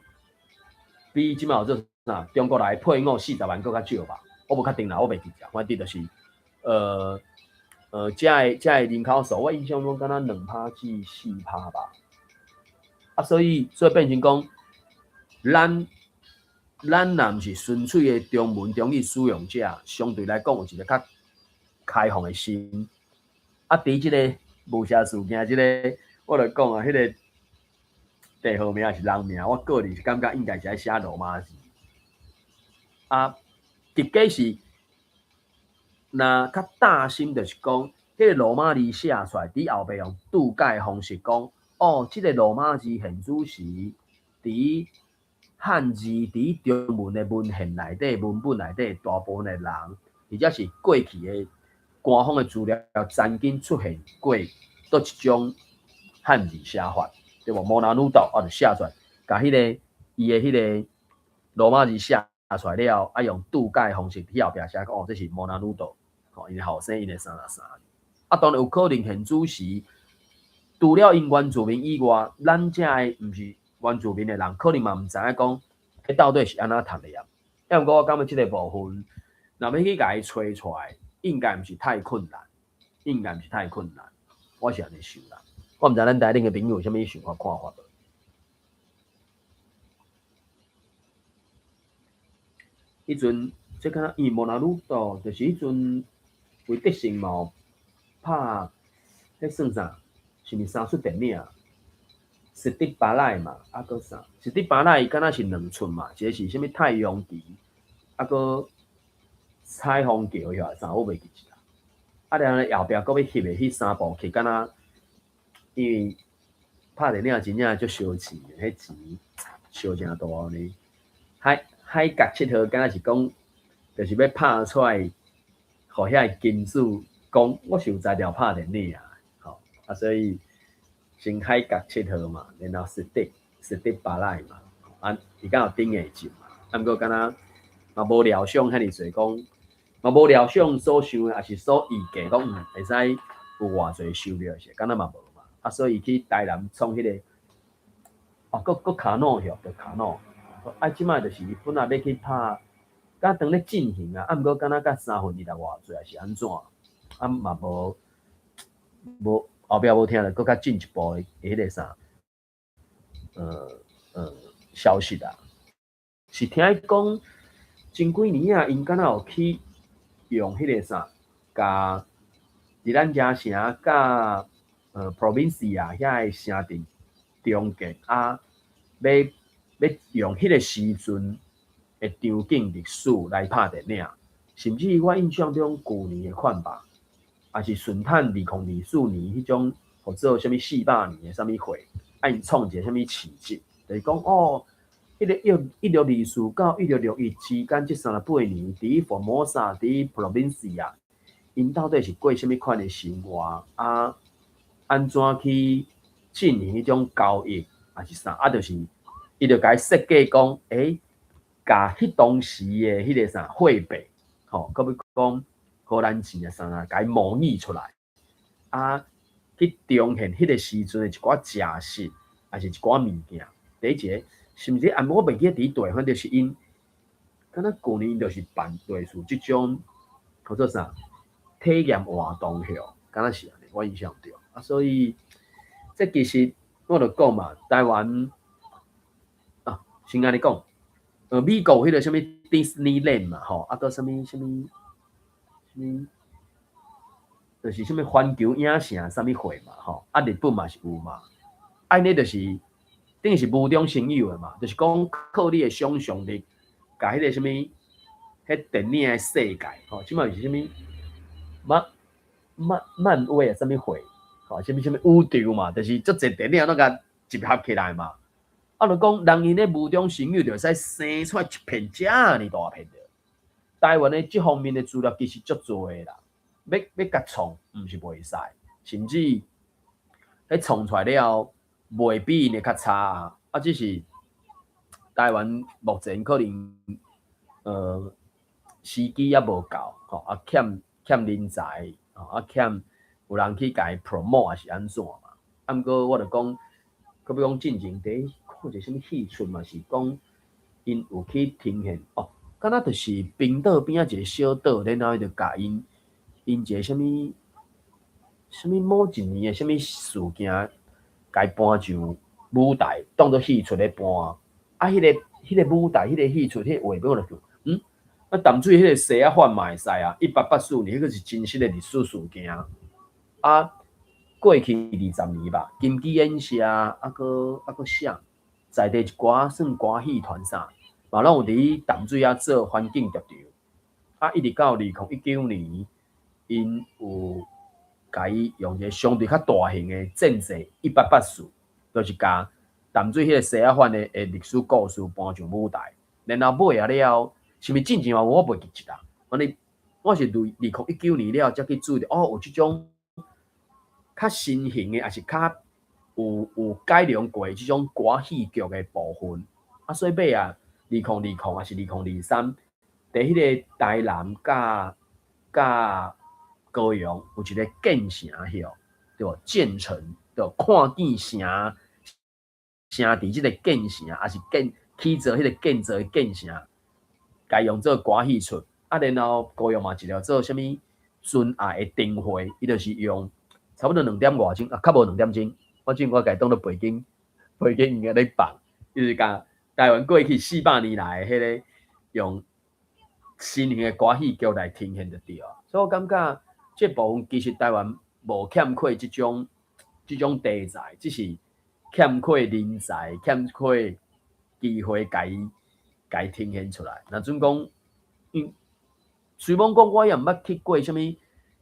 這擺有做啥，中國來配偶40萬閣較少吧。我無確定啦，我袂記得，反正就是，遮的人口數，我印象中敢若2趴至4趴吧。啊，所以變成講，咱若毋是純粹的中文中語使用者，相對來講有一個較開放的心。啊，佇這个無聲事件，這个我就講啊，彼个地號名抑是人名，我個人是感覺應該是愛寫羅馬字。啊，結果是，若較擔心就是講，彼个羅馬字寫出來，佇後壁用注解方式講，哦，這个羅馬字現主時佇漢字佇中文的文獻內底、文本內底，大部分的人，或者是過去的官方的資料，曾經出現過佗一種漢字寫法，對無？摩納魯島啊，就寫出來，共彼个伊的彼个羅馬字寫出來了，啊，用注解方式佇後壁寫講，哦，這是摩納魯島，吼，𪜶的後生，𪜶的啥啥啥。啊，當然有可能現主時，除了𪜶原住民以外，咱遮的毋是原住民的人，可能嘛毋知影講，彼到底是按怎讀的啊？抑毋過我感覺這個部分，若欲去共伊揣出來，應該毋是太困難，應該毋是太困難，我是按呢想啦。我毋知咱台頂的朋友有啥物想法看法無？彼陣，這敢若伊摩納魯島，就是彼陣魏德聖嘛有拍，彼算啥？是毋是三齣電影？史迪巴拉嘛，啊閣啥？史迪巴拉伊敢若是兩齣嘛，一個是啥物太陽旗，啊閣彩虹橋遐啥，我袂記得啦。啊，然後後壁閣欲翕的彼三部曲，敢若因為拍電影真正足燒錢的，彼錢燒誠大呢。海角七號敢若是講，就是欲拍出來，予遐个金主講，我是有才調拍電影，吼啊，所以先海角七號嘛，然後史迪巴拉嘛，啊，伊敢有頂下集嘛，啊，毋過敢若嘛無料想遐爾濟講，嘛無料想所想的，抑是所預計講，會使有偌濟收入是，敢若嘛無嘛，啊，所以伊去台南創彼个，哦，閣卡諾許，著卡諾。啊，這擺就是伊本來欲去拍，敢當咧進行啊，啊，毋過敢若才三分之偌濟，抑是按怎？啊嘛無無後壁無聽著，閣較進一步的彼个啥，消息啊，是聽伊講前幾年啊，𪜶敢若有去用彼個啥，共佇咱遮城佮Provincia遐个城鎮中間啊，欲用彼个時陣的場景歷史來拍電影，甚至我印象中舊年的款吧，也是順坦2024年彼種，號做啥物四百年的啥物會，啊𪜶創一個啥物市集，就是講哦，彼個1624到1661之間這38年，佇福摩薩，佇 Provincia，𪜶到底是過啥物款的生活啊？按怎去進行彼種交易，抑是啥？啊，就是伊就共伊設計講，欸，共彼當時的彼個啥貨幣，吼，閣欲講荷蘭錢啊啥啊，共伊模擬出來，啊，去重現彼個時陣的一寡食食，抑是一寡物件。第一个，是毋是？啊，我袂記得佇佗，反正是𪜶，敢若舊年就是辦類似這種，叫做啥體驗活動吼，敢若是按呢，我印象中。啊，所以這其實我就講嘛，台灣啊，先按呢講，美國有彼個啥物 Disneyland 嘛，吼，啊，閣啥物啥物啥物，就是啥物環球影城啥物會嘛，吼，啊，日本嘛是有嘛，按呢就是等於是無中生有的嘛，就是講靠你的想像力，共彼個啥物，彼電影的世界，吼，這擺是啥物漫漫漫威啊，啥物會，吼，啥物啥物宇宙嘛，就是足濟電影攏共集合起來嘛。啊，就講人𪜶咧無中生有，就會使生出來一片遮爾大片的。台灣的這方面的資料其實足濟的啦，欲共創，毋是袂使，甚至彼創出來了後，袂比𪜶的較差啊。啊，只是台灣目前可能時機猶無到，吼，啊欠人才，吼，啊欠有人去共伊 promote 抑是按怎嘛。啊，毋過我就講，閣欲講進前佇看一個啥物戲出嘛，是講𪜶有去呈現哦，敢若就是冰島邊仔一個小島，然後伊就共𪜶一個啥物啥物某一年的啥物事件，共伊搬上舞台，當做戲出咧搬。啊，彼個舞台，彼個戲出，彼個畫面我就想，啊淡水彼個西仔反嘛會使啊，1884年，彼個是真實的歷史事件。啊，過去20年吧，金枝演社啊，閣啥，在地一寡算歌戲團啥，嘛攏有佇淡水遐做環境劇場。啊，一直到2019年，𪜶有共伊用一個相對較大型的戰爭1884，就是共淡水彼個西仔反的歷史故事搬上舞台。然後尾仔了，是毋是進前嘛有我袂記得啦。反正我是2019年了才去注意著，哦，有這種較新型的，抑是較有改良過的這種歌戲劇的部分。啊，所以尾仔2020抑是2023，佇彼個台南佮高雄有一個建城吼，對無？建成對無？看見城城佇這個建城，抑是建起造彼個建造的建城，共伊用做歌戲出。啊，然後高雄嘛一個做啥物純愛的燈會，伊就是用差不多兩點外鐘，啊，較無兩點鐘。我這我共伊當做背景，背景音樂咧放，就是共台灣過去400年來的彼個用新型的歌戲劇來呈現就對啊。所以我感覺這部分其實台灣無欠缺這種題材，只是欠缺人才，欠缺機會共伊呈現出來。若準講，因雖罔講我也毋捌去過啥物，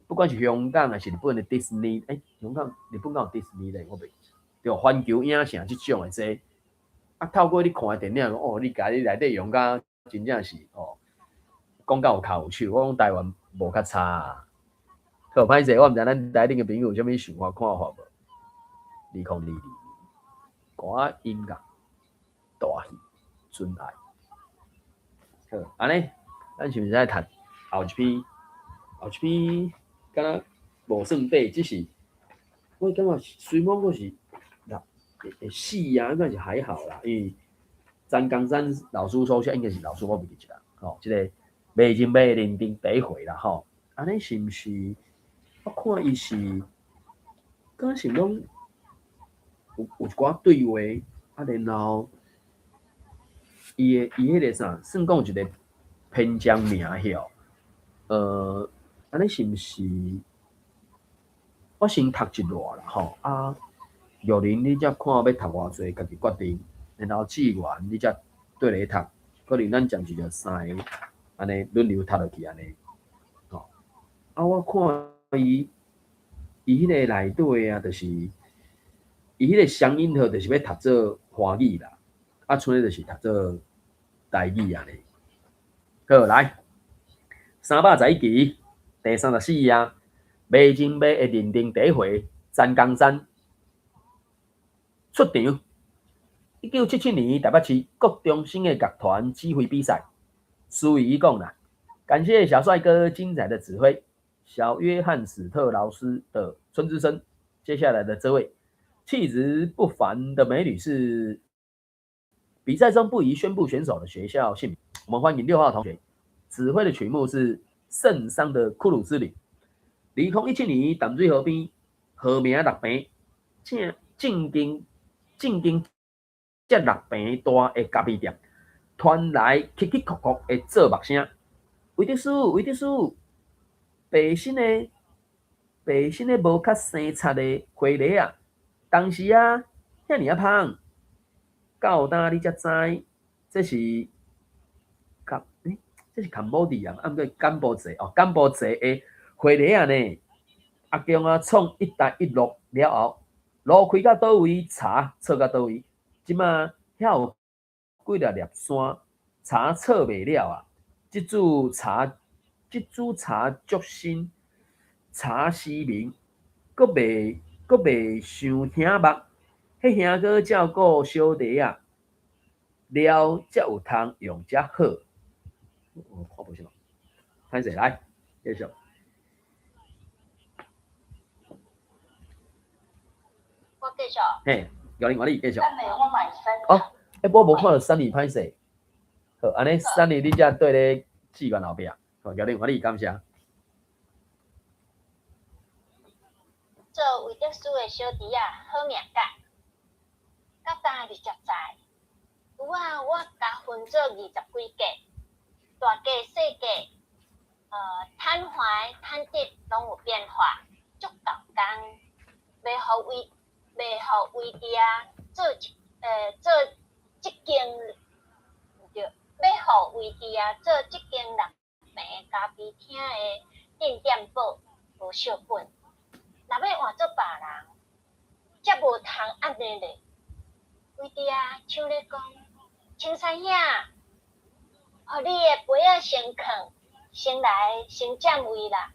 不管是香港抑是日本的迪士尼，欸，香港、日本敢有迪士尼咧？我袂記。對，環球影城這種的這，啊，透過你看的電影，哦，你共你內底用甲真正是哦，講甲有跤有手。我講台灣無較差啊。好歹勢，我毋知咱台頂的朋友有啥物想法看法無？2022歌音樂大戲純愛。好，按呢，咱是毋是愛讀後一篇？後一篇敢若無算短，只是我感覺雖罔閣是會死啊，應該是還好啦。因為詹岡山老師所寫應該是老師，我袂記得啦。吼，這個迷人迷認定第一回啦，吼。按呢是毋是？我看伊是，敢若是攏有一寡對話，啊，然後伊彼個啥，算講有一個篇章名曉，按呢是毋是？我先讀一段啦，吼啊，玉玲，你才看欲讀偌濟，家己決定。然後志願你才綴咧讀，可能咱暫時就三个按呢輪流讀落去按呢。吼，啊，我看伊伊彼个內底啊，就是伊彼个雙引號，就是欲讀做華語啦，啊，賰就是讀做台語按呢。好，來，311期第34頁，賣情賣的認定第一回，陳江山出場。1977年台北市國中生的樂團指揮比賽，司儀講啦，感謝小帥哥精彩的指揮，小約翰史特勞斯的春之聲。接下來的這位氣質不凡的美女是比賽中不宜宣布選手的學校姓名。我們歡迎6號同學，指揮的曲目是聖桑的庫魯斯旅。2017年淡水河邊，和名六坪，正正經正經這六坪大的咖啡店，傳來嘰嘰硞硞的做目聲。維德斯，維德斯，白身的白身的無較生漆的花梨仔，當時啊，遐爾仔芳，到今你才知，這是柬欸，這是柬埔寨啊，毋過柬埔寨哦，柬埔寨的花梨仔呢。阿強啊，創一帶一路了後，路開到佗位，柴錯到佗位，這馬遐有幾若粒山，柴錯袂了啊！這株柴，這株柴足新，柴絲明，閣袂閣袂傷挺目。彼兄哥照顧小弟仔，了才有通用遮好。我看無啥，歹勢來，繼續。我繼續。嘿，搖鈴，我你繼續。我買三。哦，欸，我無看著三二歹勢。好，按呢三二你才綴咧志願後壁。好，搖鈴，我你感謝。做維德斯的小弟仔，好命甲，到今20載，有啊，我共分做20幾格，大格細格，坦懷坦直攏有變化，足夠工，袂予維袂予維地啊做一做這間毋對，欲予維地啊做這間六坪咖啡廳的鎮店寶無惜本。若欲換做別人，才無通按呢咧。維地啊，像咧講，青山兄，予你的杯仔先囥，先來先佔位啦。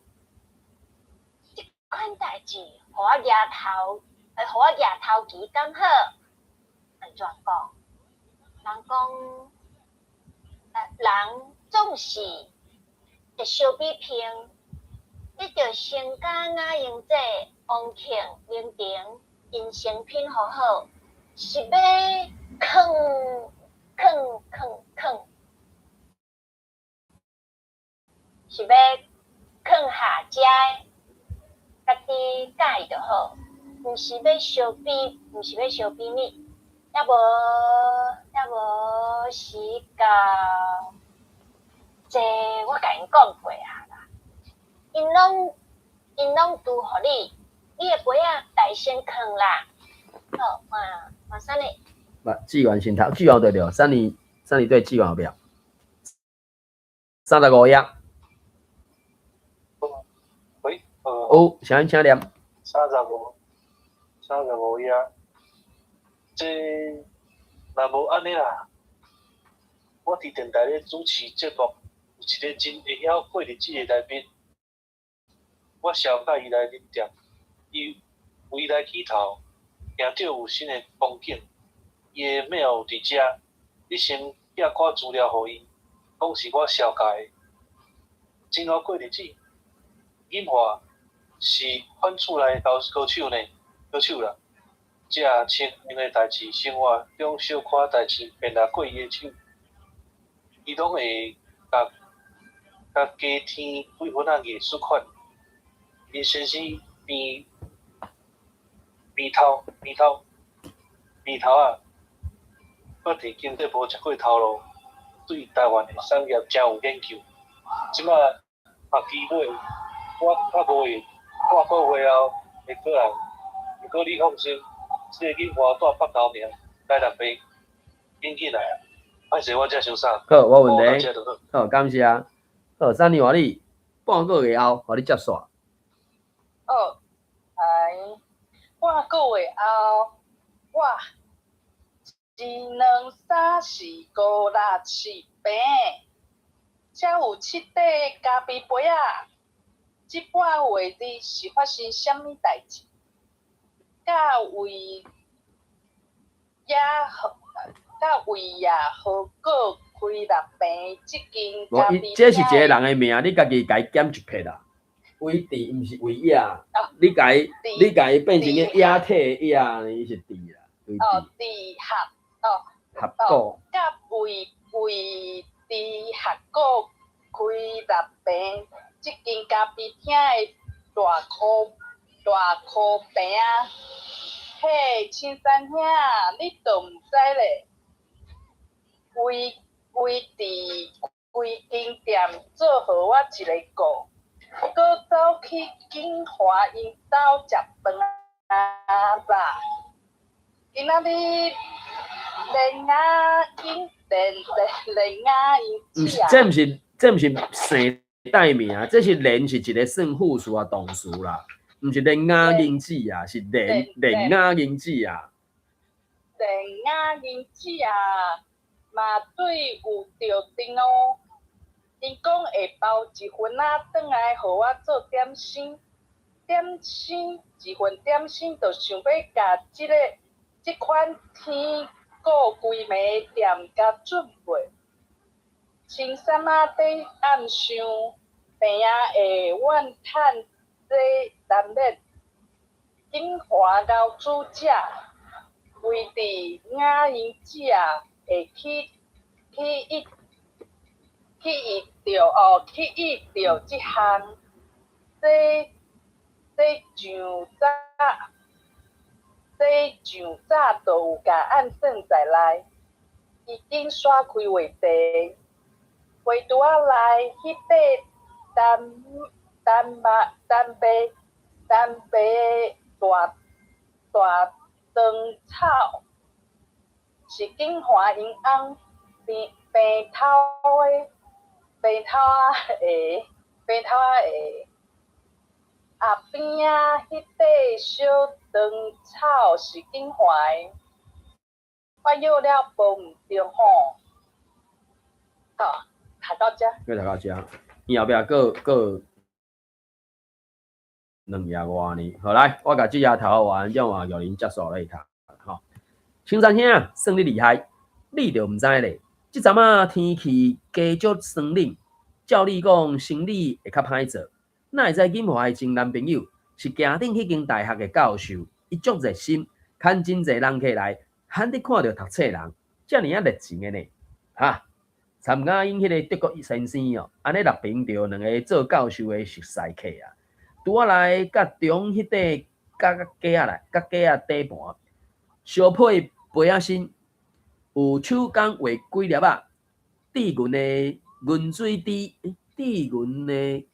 這款代誌，予我額頭，予我額頭旗敢好？按怎講？人講，人總是會相比拼。你著先佮雅瑩姐、王慶、明婷𪜶成品予好，是欲囥囥囥囥，是欲囥下遮的，家己佮意就好，毋是欲相比，毋是欲相比你，猶無猶無時到，這我共𪜶講過啊啦，𪜶攏𪜶攏拄予你，你的杯仔大先囥啦。好，換換啥呢？不，志願先讀，志願對對，三年三年對志願後壁，35頁。喂，有，請請念。35，35頁。這若無按呢啦，我佇電台咧主持節目，有一個真會曉過日子的來賓，我紹介伊來恁店，伊未來起頭，行著有新的風景，伊的 mail 佇遮，你先寄寡資料予伊，講是我紹介的，真曉過日子。音華是阮厝內高高手呢，高手啦。這親因的代誌，生活中小可代誌便來過伊的手，伊攏會共共加添幾分仔藝術款。𪜶先生邊邊頭邊頭邊頭仔，捌佇經濟部食過頭路，對台灣的產業誠有研究。這馬學期尾，我較無閒，半個月後會過來。毋過你放心，這个囡仔住北高明，來六坪，緊緊來啊！歹勢我遮傷早。好，無問題。好，感謝。好，三年換你，半個月後，予你接煞。好，來，半個月後，我一兩三四五六七八，才有七塊咖啡杯仔。這半月裡是發生啥物代誌？佮為也佮為也好閣開六平這間咖啡。這是一個人的名，你家己共伊減一撇啦。維治毋是維也，你共伊，你共伊變成個液體的液，伊是治啦。哦，治合哦，合股。佮維維治合股開六平這間咖啡廳的大箍大箍平仔。嘿，青山兄，你都毋知咧？維維佇規間店做予我一个顧，閣走去景華𪜶兜食飯啊啦！今仔日連雅英連連連雅英毋是，這毋是這毋是姓代名，這是連是一个算副詞啊動詞啦，毋是連雅英子啊，是連連雅英子啊。連雅英子啊，嘛對有著定哦。𪜶講會包一份仔轉來予我做點心，點心一份點心，就想欲共這个這款天顧規暝店共準備。穿衫仔底暗想，病仔會怨嘆這難免。金華老主者，維佇雅英子啊，會去去伊去伊著哦，去伊著這項，這這上早，這上早就有共按算在內，已經煞開話題。花櫥仔內彼塊單單白單白單白大大長草，是景華𪜶翁病病頭的病頭仔的病頭仔的。啊邊仔彼塊小長草是景華的，我約了無毋著吼。好，讀到遮。閣讀到遮，伊後壁閣閣兩頁外呢。好來，我共這頁讀完，才換玉玲接續來讀。吼，青山兄，算你厲害，你就毋知咧。這陣仔天氣加足霜冷，照理講生理會較歹做。哪會知金華的前男朋友是行頂彼間大學的教授，伊足熱心，牽真濟人客來，罕得看著讀冊人，遮爾仔熱情的呢。哈，參加𪜶彼个德國先生哦，按呢六平著兩个做教授的熟似客啊，拄仔來佮中彼塊佮雞仔來，佮雞仔底盤，相配杯仔身，有手工畫幾粒仔，致銀的銀水滴，致銀的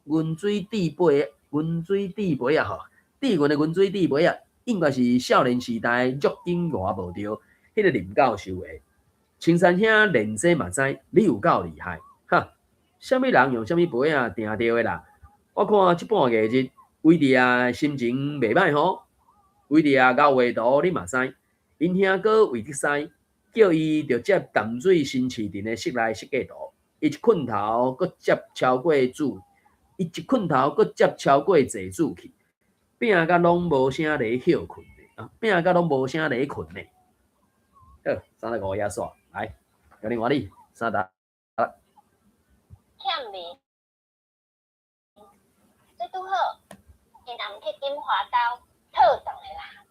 銀水滴杯，銀水滴杯仔吼，致銀的銀水滴杯仔，應該是少年時代玉景外無著，彼个林教授的。青山兄連這嘛知，你有夠厲害，哈！啥物人用啥物杯仔定著的啦？我看這半月日，維利亞心情袂歹吼。維利亞𠢕畫圖，你嘛知，𪜶兄哥維德西叫伊著接淡水新市鎮的室內設計圖，伊一困頭閣接超過主，伊一困頭閣接超過濟主去，拼甲攏無啥咧歇睏的啊，拼甲攏無啥咧睏的。好，35頁煞。來，交你換你，三答。欠面，這拄好，𪜶若毋去金華兜討頓的啦。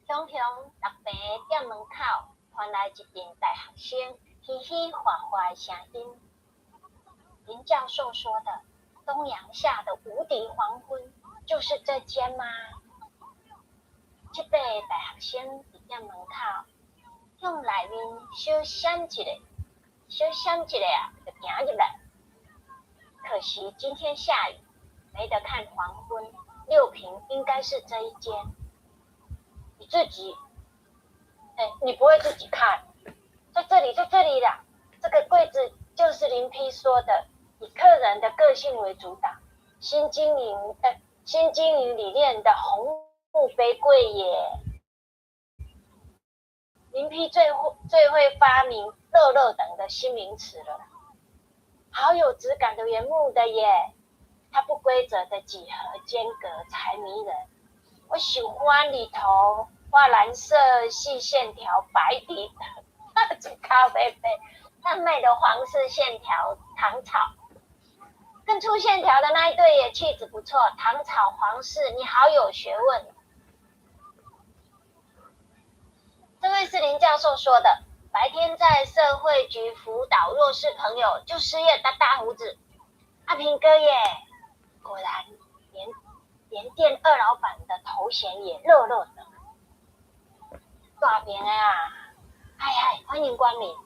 雄雄六平店門口傳來一陣大學生嘻嘻哈哈的聲音。林教授說的東陽下的無敵黃昏就是這間嗎？這八个大學生佇店門口向內面小閃一下，小閃一下啊，就行入來。可惜今天下雨，沒得看黃昏。六平應該是這一間。你自己，欸，你不會自己看？在這裡，在這裡啦！這個櫃子就是林批說的，以客人的個性為主導，新經營理念的紅木杯櫃耶。林批最會發明“樂樂等”的新名詞了，好有質感的原木的耶，它不規則的幾何間隔才迷人。我喜歡裡頭畫藍色細線條白底的咖啡杯，他賣的黃色線條糖草，更粗線條的那一對也氣質不錯，糖草黃色，你好有學問。這位是林教授說的，白天在社會局輔導弱勢朋友就失業的大鬍子，阿平哥耶，果然連店二老闆的頭銜也熱熱的。大平啊，嗨嗨，歡迎光臨，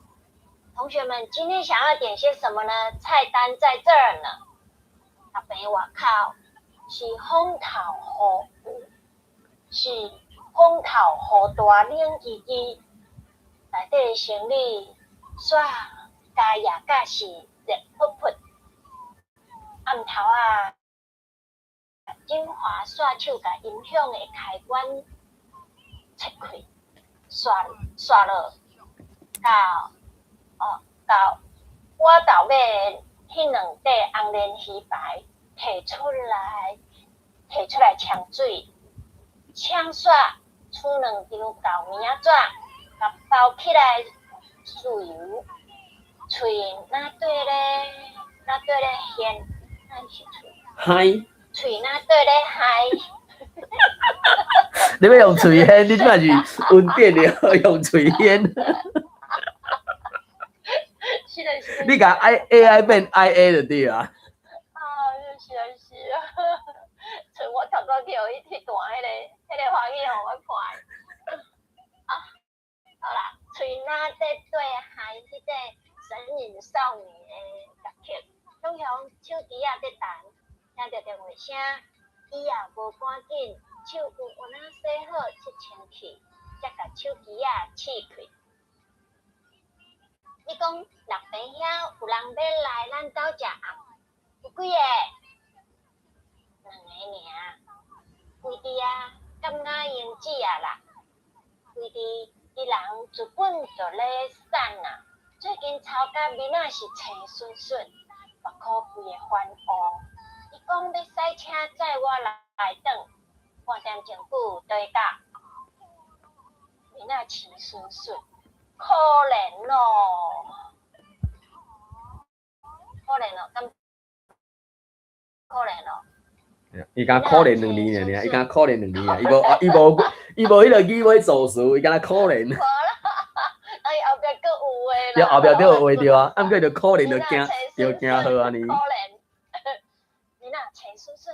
同學們，今天想要點些什麼呢？菜單在這兒呢。阿平外口是風頭雨，是風頭雨大冷吱吱，內底行李煞加熱甲是熱噗噗。暗頭啊，金華煞手共音響的開關切開，刷刷落到我頭尾彼兩塊紅鰱魚排提出來沖水，沖煞取兩張舊棉仔紙，共包起來豉油，喙若綴咧，若綴咧掀，那是喙？嗨。喙若綴咧嗨。你欲用喙掀，你這擺是溫電的用喙掀。是的，是的。你共 AI 變 IA 就對啊。啊，是啊，是啊。像我頭拄去予伊彼段彼個歡喜予我看。啊，好啦，喙若咧對嗨，彼個神隱少女的樂曲，雄雄手機仔咧彈，聽著電話聲，伊也無趕緊，手有有哪洗好拭清氣，才共手機仔試開。你講六平遐有人欲來咱兜食暗，有幾个？兩个爾。規佇啊，感覺英子啊啦，規佇伊人日本就咧散啊。最近吵甲面仔是青恂恂，目箍規个翻烏。伊講欲駛車載我來轉，半點鐘久就會到。面仔青恂恂，可憐咯，可憐咯，敢可憐咯。伊敢可憐兩年爾，伊敢可憐兩年啊！伊無彼個語尾助詞，伊敢若可憐。無啦，哎後壁閣有話啦。對，後壁閣有話對啊，啊毋過就可憐就驚，就驚好按呢。可憐，面仔青恂恂，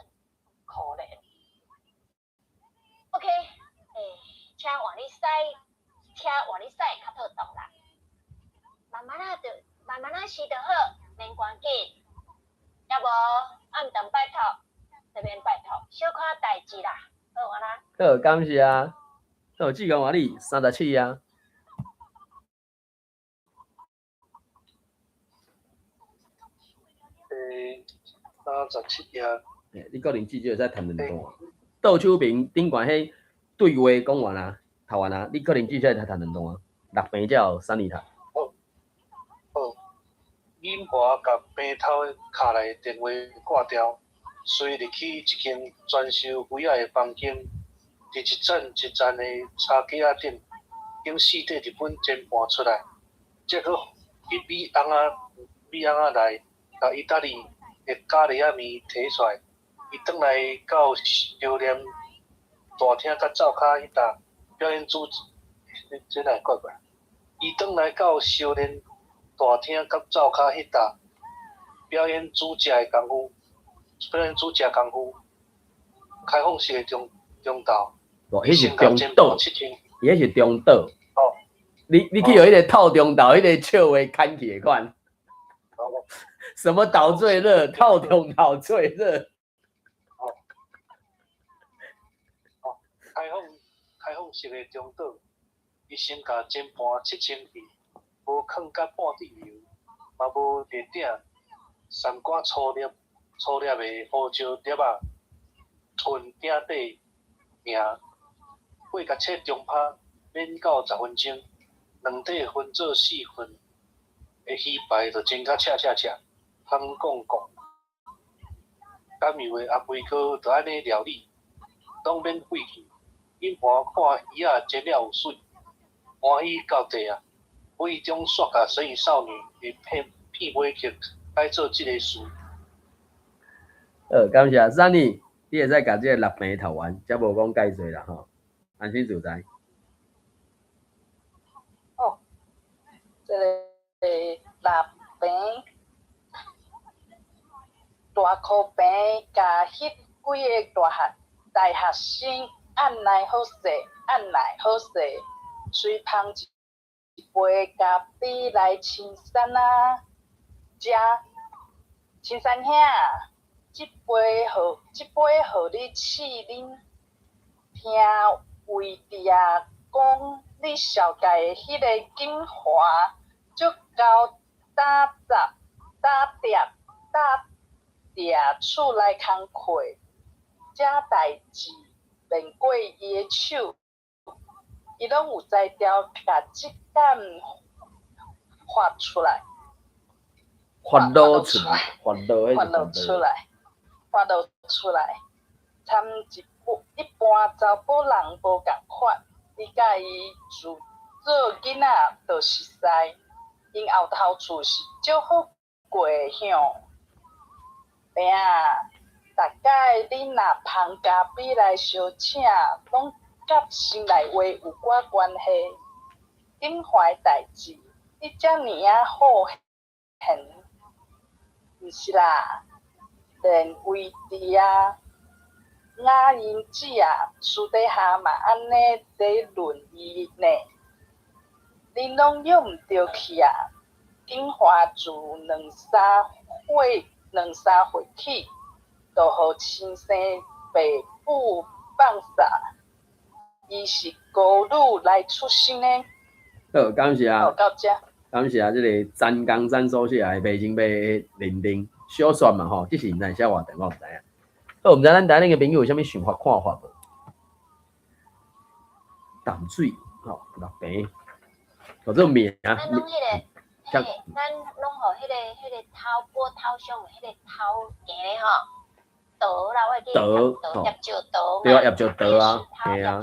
可憐。OK，車換你駛，車換你駛較妥當啦。慢慢仔就，慢慢仔駛就好，免趕緊。抑無暗頓拜託，這邊拜託，小可代誌啦，好啊啦。好，感謝啊。好，志強換你37啊。37頁。你可能至少會使談兩段。倒手邊頂懸彼對話講完啊，讀完啊，你可能至少會使談兩段。六平才有三年讀。好，好。敏華共平頭敲來的電話掛掉，隨入去一間專收杯仔的房間，佇一盞一盞的茶几仔頂，揀四塊日本煎盤出來，才閣去米甕仔內，共意大利的咖喱仔麵提出來。伊轉來到燒念大廳佮灶跤彼搭表演主，這哪會怪怪？伊轉來到燒念大廳佮灶跤彼搭表演煮食的功夫，表演煮食功夫，開放式的中晝。哦，彼是中島，伊彼是中島。哦。你去予彼個透中晝，彼個笑話牽起的款。哦。什麼島最熱？透中島最熱。哦。哦，開放式的中島，伊先共煎盤拭清氣，無囥甲半滴油，嘛無列鼎，三寡粗粒粗粒的胡椒粒仔，吞鼎底爾。八共切中拍，免到10分钟，两块分做四份的鱼排就煎甲赤赤赤，香摃摃。甘油的阿肥哥就按呢料理，攏免费气。隐瞞看魚仔煎了有媠，歡喜到底啊！無意中煞共神隱少女的片片尾曲改做這个词。好，感謝 Sunny，你會使共這个六平讀完，才無講介濟啦吼，安心自在。哦，這个六平大箍平，共彼幾个大學大學生按捺好勢，按捺好勢，隨捧一杯咖啡來青山啊，食青山兄，這杯予這杯予你試啉，聽位置啊講你紹介的彼个金華，足夠打雜打疊打掠厝內工課，這代誌免過伊的手，伊攏有才調，共質感發出來，發露出來，發露，發露出來，發露出來，參一一般查埔人無仝款，伊佮伊自做囡仔就熟似，𪜶後頭厝是足好過的向。平仔，逐擺恁若捧咖啡來相請，攏佮心內話有寡關係。金華的代誌，你遮爾仔好閒，毋是啦，連位置啊、雅音子啊，私底下嘛按呢咧論伊呢。恁攏約毋著去啊！金華自兩三歲兩三歲起，就予親生爸母放捒。伊是孤女來出生的。好，感謝。好，到遮。感謝這个詹江詹所寫的迷情的認定小說嘛吼，這是毋知寫偌長，我毋知影。好，毋知咱台灣的朋友有啥物想法看法無？淡水吼，六平，哦，這個名。咱攏彼个，嘿，咱攏予彼个頭波頭上的彼个頭行咧吼，桃啦，我會記得桃，葉石桃嘛。對啊，葉石桃啊，嘿啊，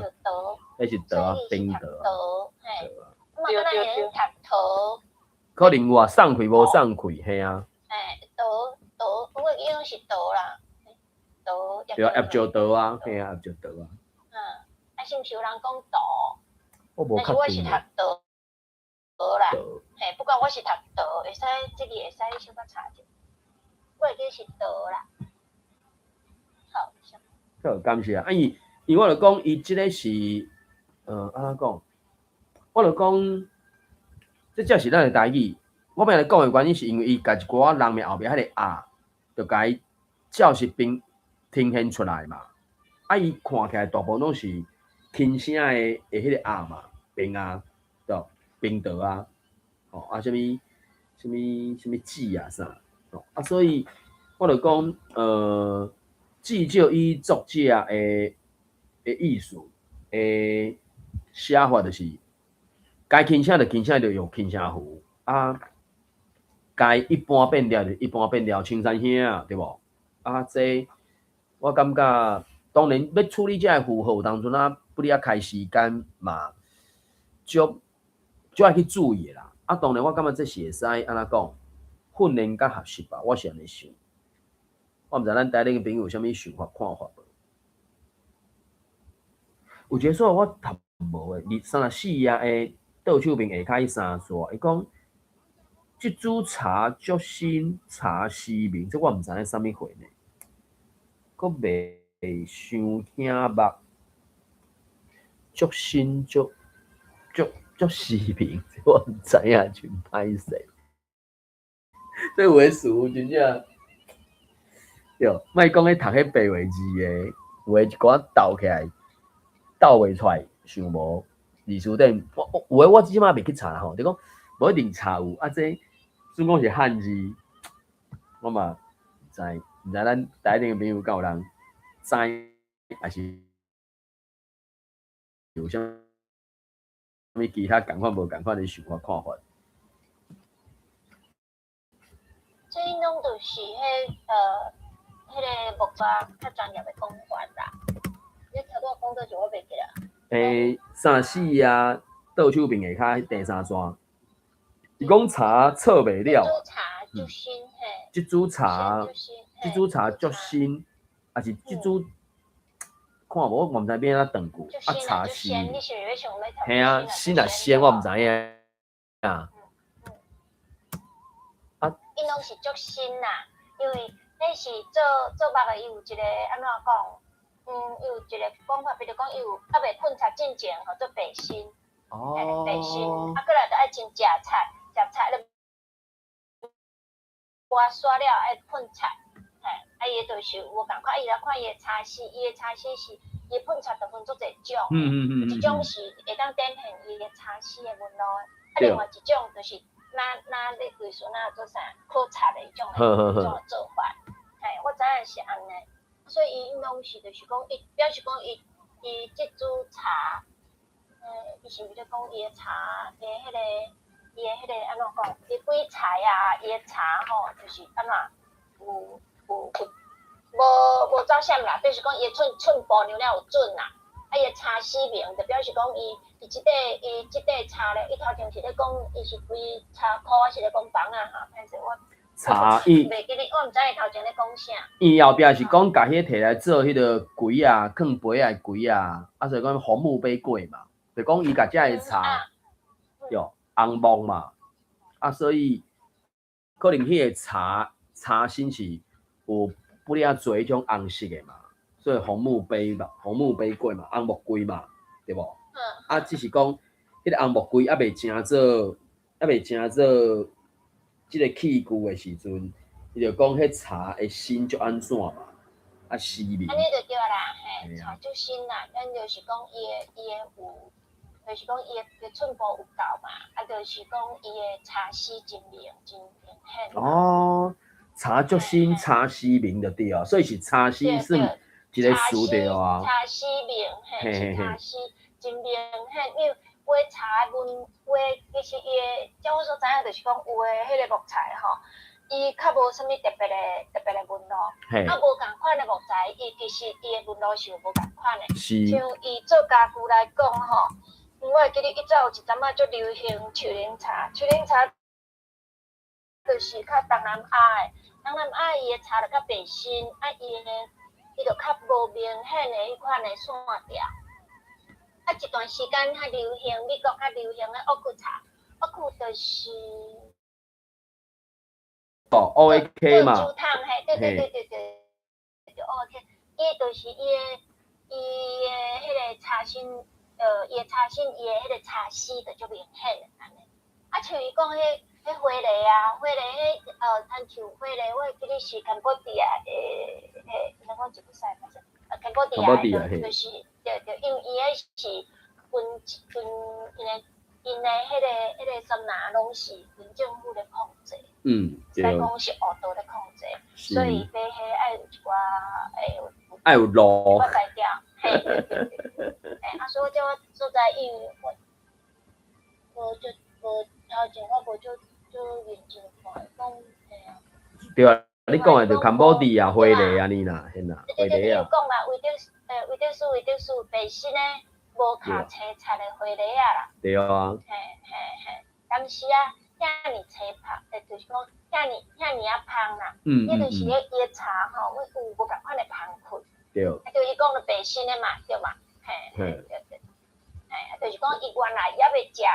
彼是桃啊，冰桃。桃，嘿。嘛，敢若會讀桃。可能有啊，送氣無送氣，嘿啊。嘿，桃桃，我會記攏是桃啦，桃。對啊，葉石桃啊，嘿啊，葉石桃啊。嗯，啊，是毋是有人講桃？我無但是我是讀桃桃啦，嘿，不管我是讀桃，會使這個會使小可查者。我會記是桃啦。好，好，感謝啊！伊，因為我就講，伊這个是，按怎講？我就講，這才是咱的台語。我欲來講的原因，是因為伊共一寡人名後壁彼个啊，就共伊照實並呈現出來嘛。啊，伊看起來大部分攏是輕聲的彼个啊嘛，平啊，對，冰桃啊，吼啊，啥物啥物啥物子啊啥，吼啊，所以我就講，至少以作者的意思的寫法，就是該輕聲就輕聲，就用輕聲符啊；該一般變調就一般變調，青山兄，對無？啊，這我感覺當然欲處理這个符號，有當陣仔不哩愛開時間嘛，足足愛去注意的啦。啊，當然我感覺這是會使按怎講，訓練佮學習吧，我是按呢想。我毋知咱台頂的朋友有啥物想法看法無？有一个所在我讀無的，二34頁的倒手邊下跤彼三段，伊講這株茶足新茶絲明，這我毋知影啥物貨呢？閣袂傷顯目，足新足足足絲明，這我毋知影，真歹勢。這有的詞真正對，莫講彼讀彼白話字的，有的一寡鬥起來鬥袂出來，想無？字詞典，我有的我這擺未去查啦吼，就講無一定茶有啊，這算講是漢字，我嘛毋知，毋知咱台頂的朋友敢有人知，抑是有啥物其他仝款無仝款的想法看法？這攏就是彼个木材較專業的講法啦。你頭拄仔講佗一我袂記啦。三四啊，倒手邊下跤第三線，伊講茶錯袂了。這株茶足新嘿。這株茶，這株茶足新，抑是這株看無，我毋知欲按怎斷句。啊，茶是，嘿啊，新啊鮮，我毋知影啊。啊。𪜶攏是足新啦，因為彼是做做木的，伊有一個按怎講？伊有一個講法，比如講，伊有猶未噴漆進前，號做白新，白新，啊，閣來著愛先食漆，食漆咧，磨刷了愛噴漆，嘿，啊，伊就是有無仝款，伊來看伊的茶絲，伊的茶絲是，伊噴漆就分足濟種，一種是會當展現伊的茶絲的紋路，啊，另外一種就是若若咧規陣若做啥烤漆的彼種的彼種的做法，嘿，我知影是按呢。所以伊攏是就是講，伊表示講伊伊這株茶，伊是毋是咧講伊的茶的彼個，伊的彼個按怎講？伊鬼才啊，伊的茶吼，就是按怎有有有無無走閃啦，表示講伊的寸寸步量了有準啦。啊，伊的茶絲名就表示講伊伊這塊伊這塊茶咧，伊頭前是咧講伊是規茶箍，還是咧講房仔哈？歹勢我。茶伊，袂記得，我毋知伊頭前咧講啥。伊後壁是講共彼提來做彼个櫃仔，囥杯仔的櫃仔，啊，所以講紅木杯櫃嘛，就講伊共遮个茶，對，紅木嘛，啊，所以可能彼个茶茶芯是有不了濟彼種紅色的嘛，所以紅木杯嘛，紅木杯櫃嘛，紅木櫃嘛，對無？啊，只是講彼个紅木櫃猶未成做，猶未成做。這个器具的時陣，伊就講彼茶的芯就按怎嘛，啊，絲味。按呢就對啦，嘿，茶足新啦，咱就是講伊的伊的有，就是講伊的寸步有夠嘛，啊，就是講伊的茶絲真明真明顯。哦，茶足新，茶絲明就對啊，所以是茶絲算一个詞對啊。茶絲明，嘿，是茶絲真明顯，因為。有的茶的紋，有的其實伊的，照我所知影，就是講有的彼个木材吼，伊較無啥物特別的特別的紋路，啊無仝款的木材，伊其實伊的紋路是有無仝款的。像伊做家具來講吼，我會記得以前有一陣仔足流行樹奶茶，樹奶茶就是較東南亞的，東南亞伊的茶就較白身，啊伊的伊就較無明顯的彼款的線條。啊，一段時間較流行，美國較流行的烏克茶，烏克就是哦，OAK 嘛，竹炭嘿，對對對對對，對 OAK，伊就是伊的伊的彼个茶芯，伊的茶芯，伊的彼个茶絲就足明顯的按呢。啊，像伊講彼彼花梨啊，花梨彼親像花梨，我會記得是 Cambodia 的，迄，咱講一個啥物事？Cambodia 就是對對，因為伊彼是軍軍𪜶的𪜶的彼个桑拿攏是軍政府咧控制，對。來講是黑道咧控制，所以買彼愛有一寡會有愛有路。一寡才調，嘿對對對對。欸，啊，所以這我所在因為我無就無頭前我無足足認真看，講嘿啊。對啊，你講的就 Cambodia 花梨按呢啦，嘿啦，花梨啊。對對對，講啦，維德斯維德斯白身的無較青漆的花梨仔啦。對啊。嘿嘿嘿，當時啊，遐爾青芳，就是講遐爾遐爾仔芳啦。彼就是咧伊的茶吼，有無仝款的芳氣。啊，就伊講的白身的嘛，對嘛？嘿，對對。嘿，就是講伊原來猶未食食。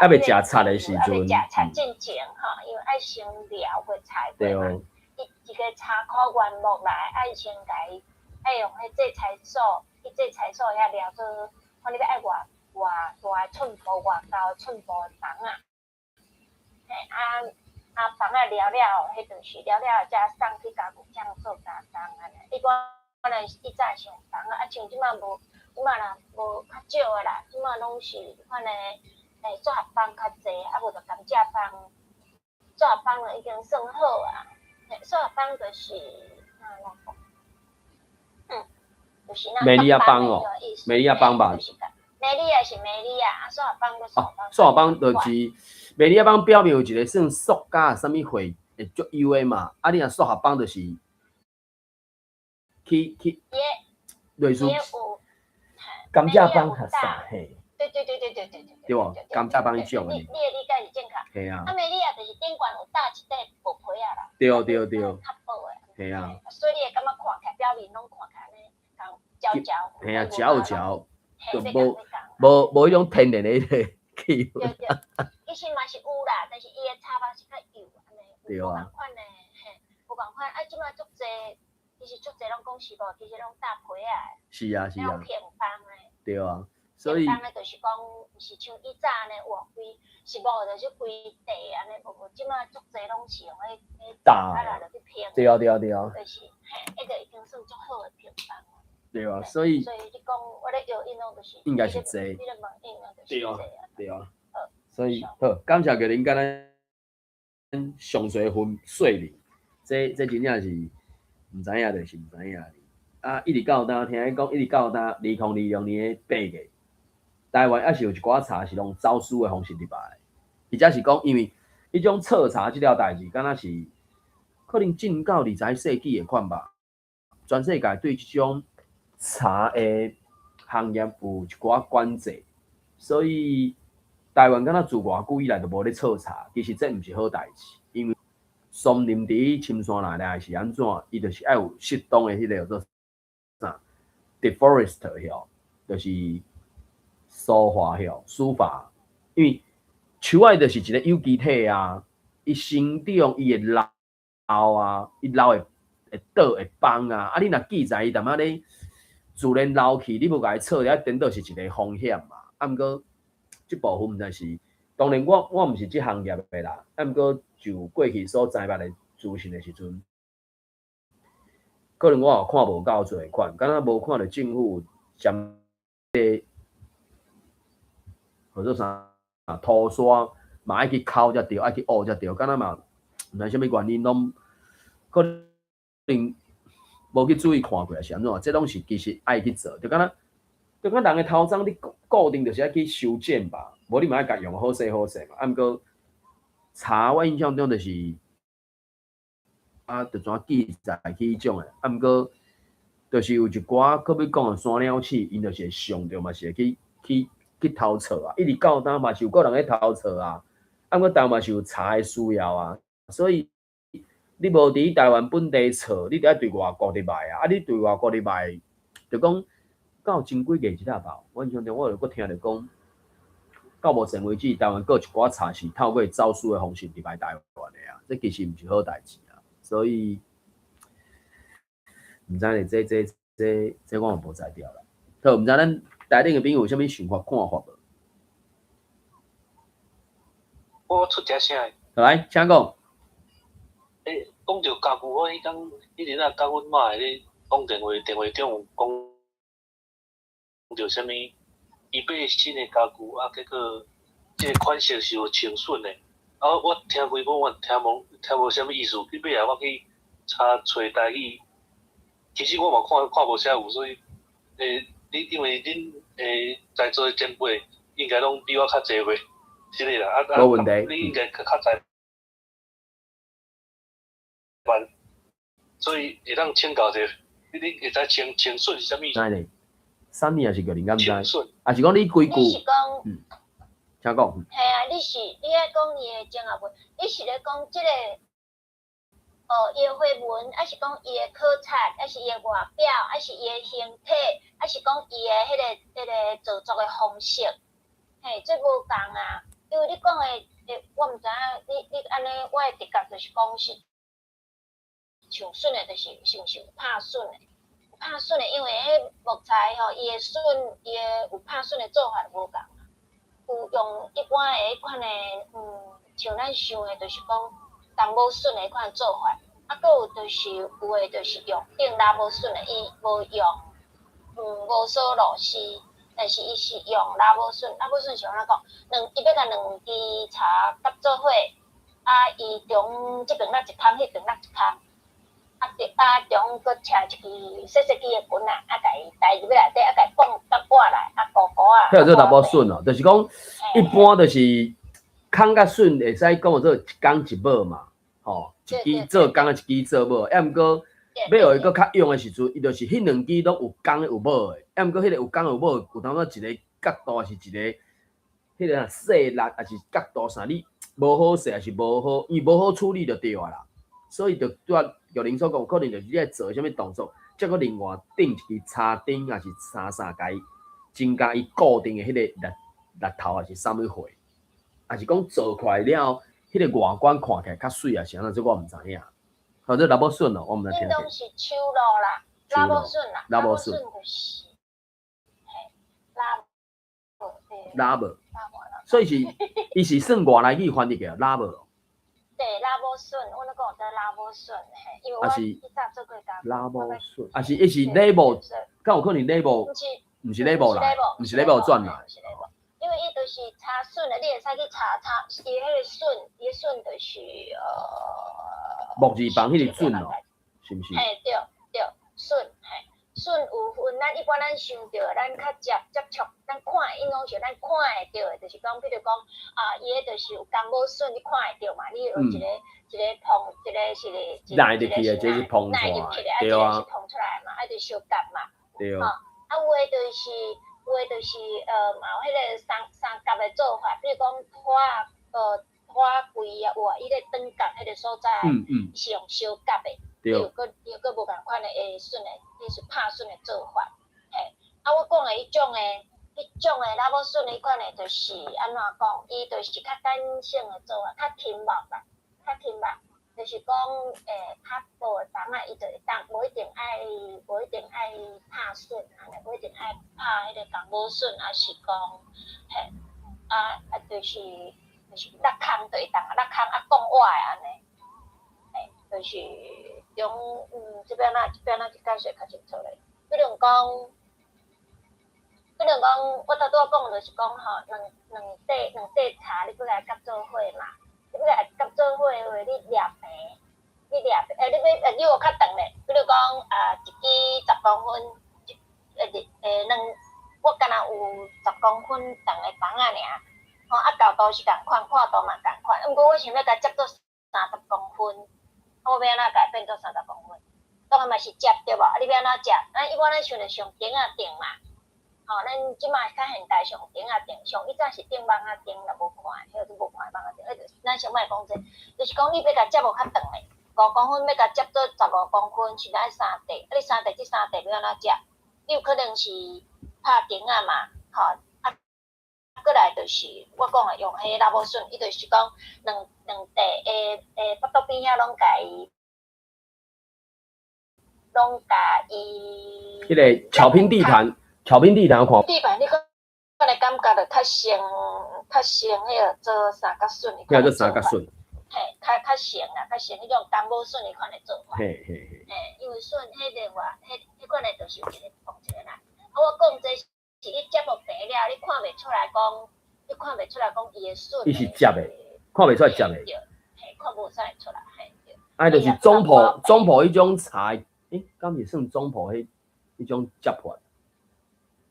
猶未食漆的時陣。猶未食漆進前吼，因為愛先撩過菜過嘛。伊一个茶箍原木來，愛先共伊，愛用彼制裁所，去制裁所遐撩做，看你欲愛偌偌大的寸步，偌厚的寸步的枋仔。嘿，啊啊枋仔撩了，彼就是撩了才送去家具廠做加工按呢。伊原來以早是用枋仔，啊像這擺無，這擺啦無較少啊啦，這擺攏是款的，欸，塑合枋較濟，啊無就甘蔗枋，塑合枋就已經算好啊。嘿，塑合枋就是哪怎講？就是那梅利亞枋哦，梅利亞枋吧。梅利亞是梅利亞，啊，塑合枋就塑合枋。塑合枋就是梅利亞枋表面有一個算塑膠啥物貨會足幼的嘛，啊，你若塑合枋就是去去類似甘蔗枋較細嘿。對對對對對對對。對無？甘蔗枋彼種的。你的理解是正確。嘿啊。啊，梅利亞就是頂懸有搭一塊薄皮仔啦。對對對。較薄的。嘿啊。所以你會感覺看起來表面攏看起來呢，共焦焦。嘿啊，焦焦，就無無無彼種天然的彼個氣氛。對對，其實嘛是有啦，但是伊的插法是較幼按呢，對啊。無仝款的，嘿，無仝款。啊，這擺足濟，其實足濟攏講是無，其實攏搭皮仔的。是啊是啊。平枋的。對啊，所以。平枋的就是講，毋是像以早按呢活規是無就是規塊按呢，無無，這擺足濟攏是用彼彼搭啊，落去拼。對啊對啊對啊。就是，嘿，彼個已經算足好的平枋。對啊，所以。所以你講，我咧搖應攏就是。應該是這。你咧問應該就是這啊。對啊。所以好，感謝玉玲共咱詳細分說明，這這真正是毋知影就是毋知影。啊，一直到今聽伊講，一直到今2026年的8月，台灣猶是有一寡茶是用走私的方式入來，或者是講，因為彼種採茶這條代誌，敢若是可能進到20世紀的款吧。全世界對這種茶的行業有一寡管制，所以台灣敢若自偌久以來就無咧採茶。其實這毋是好代誌，因為松林佇深山內底是按怎，伊就是愛有適當的彼個叫做啥，deforest 吼，就是疏化吼，疏伐。因為樹仔就是一個有機體啊，伊生長伊會老啊，伊老會會倒會崩啊。啊，你若記載伊淡仔咧自然老去，你無共伊採，遐顛倒是一個風險嘛。啊，毋過這部分毋知是，當然我我毋是這行業的啦。啊，毋過就過去所知捌的資訊的時陣，可能我有看無夠濟款，敢若無看著政府針對叫做啥塗沙嘛愛去摳才對，愛去挖才對，敢若嘛毋知啥物原因，攏可能無去注意看過，抑是按怎？這攏是其實愛去做，就敢若就敢人的頭鬃，你固固定就是愛去修剪吧，無你嘛愛共用好勢好勢嘛。啊，毋過茶，我印象中就是啊，就怎記載去彼種的，啊，毋過就是有一寡閣欲講的山鳥鼠，𪜶就是會上著嘛，是會去去去偷採啊，一直到今嘛是有個人咧偷採啊，啊，毋過台灣嘛是有茶的需要啊，所以你無佇台灣本地採，你著愛對外國佇賣啊，啊，你對外國佇賣，就講到前幾個日仔吧，我印象中我有閣聽著講，到目前為止，台灣閣有一寡茶是透過走私的方式入來台灣的啊，這其實毋是好代誌啊，所以毋知咧，這這這這我嘛無才調啦。好，毋知咱台頂的朋友有啥物想法看法無？我出一聲。來，請講。欸，講著家具，我彼工彼陣仔佮阮媽會咧講電話，電話中有講著啥物，伊買新的家具，啊，結果這个款式是有穿損的，啊，我聽規晡我聽無聽無啥物意思，尾仔我去查揣台語，其實我嘛看看無啥有，所以，欸，你因為恁欸在座的前輩應該攏比我較濟歲，是的啦，啊啊，無問題。你應該較較知。所以會當請教者，你你會知穿穿損是啥物？知咧，啥物也是叫人敢知？穿損，抑是講你規你是句？講，嗯，請講。嘿啊，你是你愛講伊的症候群，你是咧講這個，哦，伊的花紋，抑是講伊的考察，抑是伊的外表，抑是伊的形體，抑是講伊的彼個彼個造作的方式？嘿，這無仝啊，因為你講的，我毋知影，你你按呢，我的直覺就是講是。像筍的，就是是毋是有拍筍的？有拍筍的，因為彼木材吼，伊的筍，伊的有拍筍的做法無仝。有用一般的彼款的，像咱想的，就是講桐無筍的彼款做法。啊，閣有就是有的，就是用頂拉無筍的，伊無用，無鎖螺絲。但是伊是用拉母筍，拉母筍是按怎講？兩伊欲共兩支柴夾做伙，啊，伊中這邊落一空，彼邊落一空，啊，啊中閣斜一支細細支的棍仔，啊，共伊代入去內底，啊，共伊放甲抹來，啊，糊糊啊。彼叫做拉母筍哦，就是講一般就是空佮筍會使講做一公一母嘛，吼，一支做公的，一支做母，啊，毋過欲予伊閣較用的時陣，伊就是彼兩支攏有公的有母的，啊，毋過彼個有公有母，有當時一個角度，抑是一個彼個細力，抑是角度啥，你無好勢，抑是無好，伊無好處理就對啊啦。所以就拄仔玉玲所講，可能就是你愛做啥物動作，才閣另外釘一支叉釘，抑是啥啥，共伊增加伊固定的彼個力力頭，抑是啥物貨，抑是講做起來了後，彼個外觀看起來較媠，抑是按怎，這我毋知影。好，這拉母筍哦，我毋知聽過。恁攏是手路啦，拉母筍啦，拉母筍就是，嘿，拉母對。拉母。所以是，伊是算外來語翻譯的拉母。對，拉母筍，我咧講這拉母筍，嘿，因為我以前做過工。拉母筍，抑是伊是禮物，敢有可能禮物？毋是禮物來，毋是禮物轉來。因為伊就是柴筍的，你會使去查查，伊彼个筍，伊筍就是木字旁彼個筍哦，是毋是？嘿，對對，筍嘿，筍有分，咱一般咱想著，咱較接接觸，咱看應該是咱看會著的，就是講，比如講啊，伊彼就是有公母筍，你看會著嘛？你有一個一個碰，一個是內入去的，這是碰出來，對啊，是碰出來嘛，啊，就相夾嘛，對。啊，有的就是有的就是嘛有彼个三三角的做法，比如講拖拖櫃啊，有啊，伊咧轉角彼个所在，是用相夾的，有閣有閣無仝款的會筍的，彼是拍筍的做法，嘿。啊，我講的彼種的，彼種的拉母筍彼款的，就是按怎講？伊就是較簡省的做法，較輕薄啦，較輕薄，就是講較薄的枋仔，伊就會當無一定愛無一定愛拍筍，按呢無一定愛拍彼个公母筍，抑是講嘿，啊啊，就是就是落空就會當啊，落空啊講活的按呢，嘿，就是種這邊仔這邊仔去解釋較清楚咧。比如講，比如講，我頭拄仔講就是講吼，兩兩塊兩塊柴，你欲共夾做伙嘛？你欲共夾做伙的話，你掠平，你掠你欲你有較長咧？比如講啊，一支十公分，一兩，我敢若有十公分長的枋仔爾，吼啊，厚度是仝款，闊度嘛仝款，毋過我想欲共摺做三十公分，我欲按怎共變做三十公分？當然嘛是摺對無？啊，你欲按怎摺？咱一般咱想著上釘仔釘嘛，吼，咱這馬較現代上釘仔釘，上以早是釘網仔釘，若無看，彼個無看網仔釘，咱先莫講這個，就是講你欲共摺予較長的，五公分欲共摺做十五公分，是愛三塊，啊，你三塊這三塊欲按怎摺？你有可能是拍釘仔嘛，吼，啊，過來就是我講的用彼个拉母筍，伊就是講兩兩塊的的腹肚邊遐攏共伊。攏共伊。彼个巧拼地毯，巧拼地毯有看。地板你可能感覺就較像較像彼个做三角筍。彼個做三角筍。嘿，較較像啦，較像彼種公母筍彼款的做法。嘿嘿嘿。嘿，因為筍彼個話，彼彼款的就是有一个碰一个啦。啊，我講這是你接予平了，你看袂出來講，你看袂出來講伊的筍。伊是摺的，看袂出來摺的。對，嘿，看無啥會出來，嘿對。啊，就是總鋪總鋪彼種柴，欸，敢是算總鋪彼彼種摺法？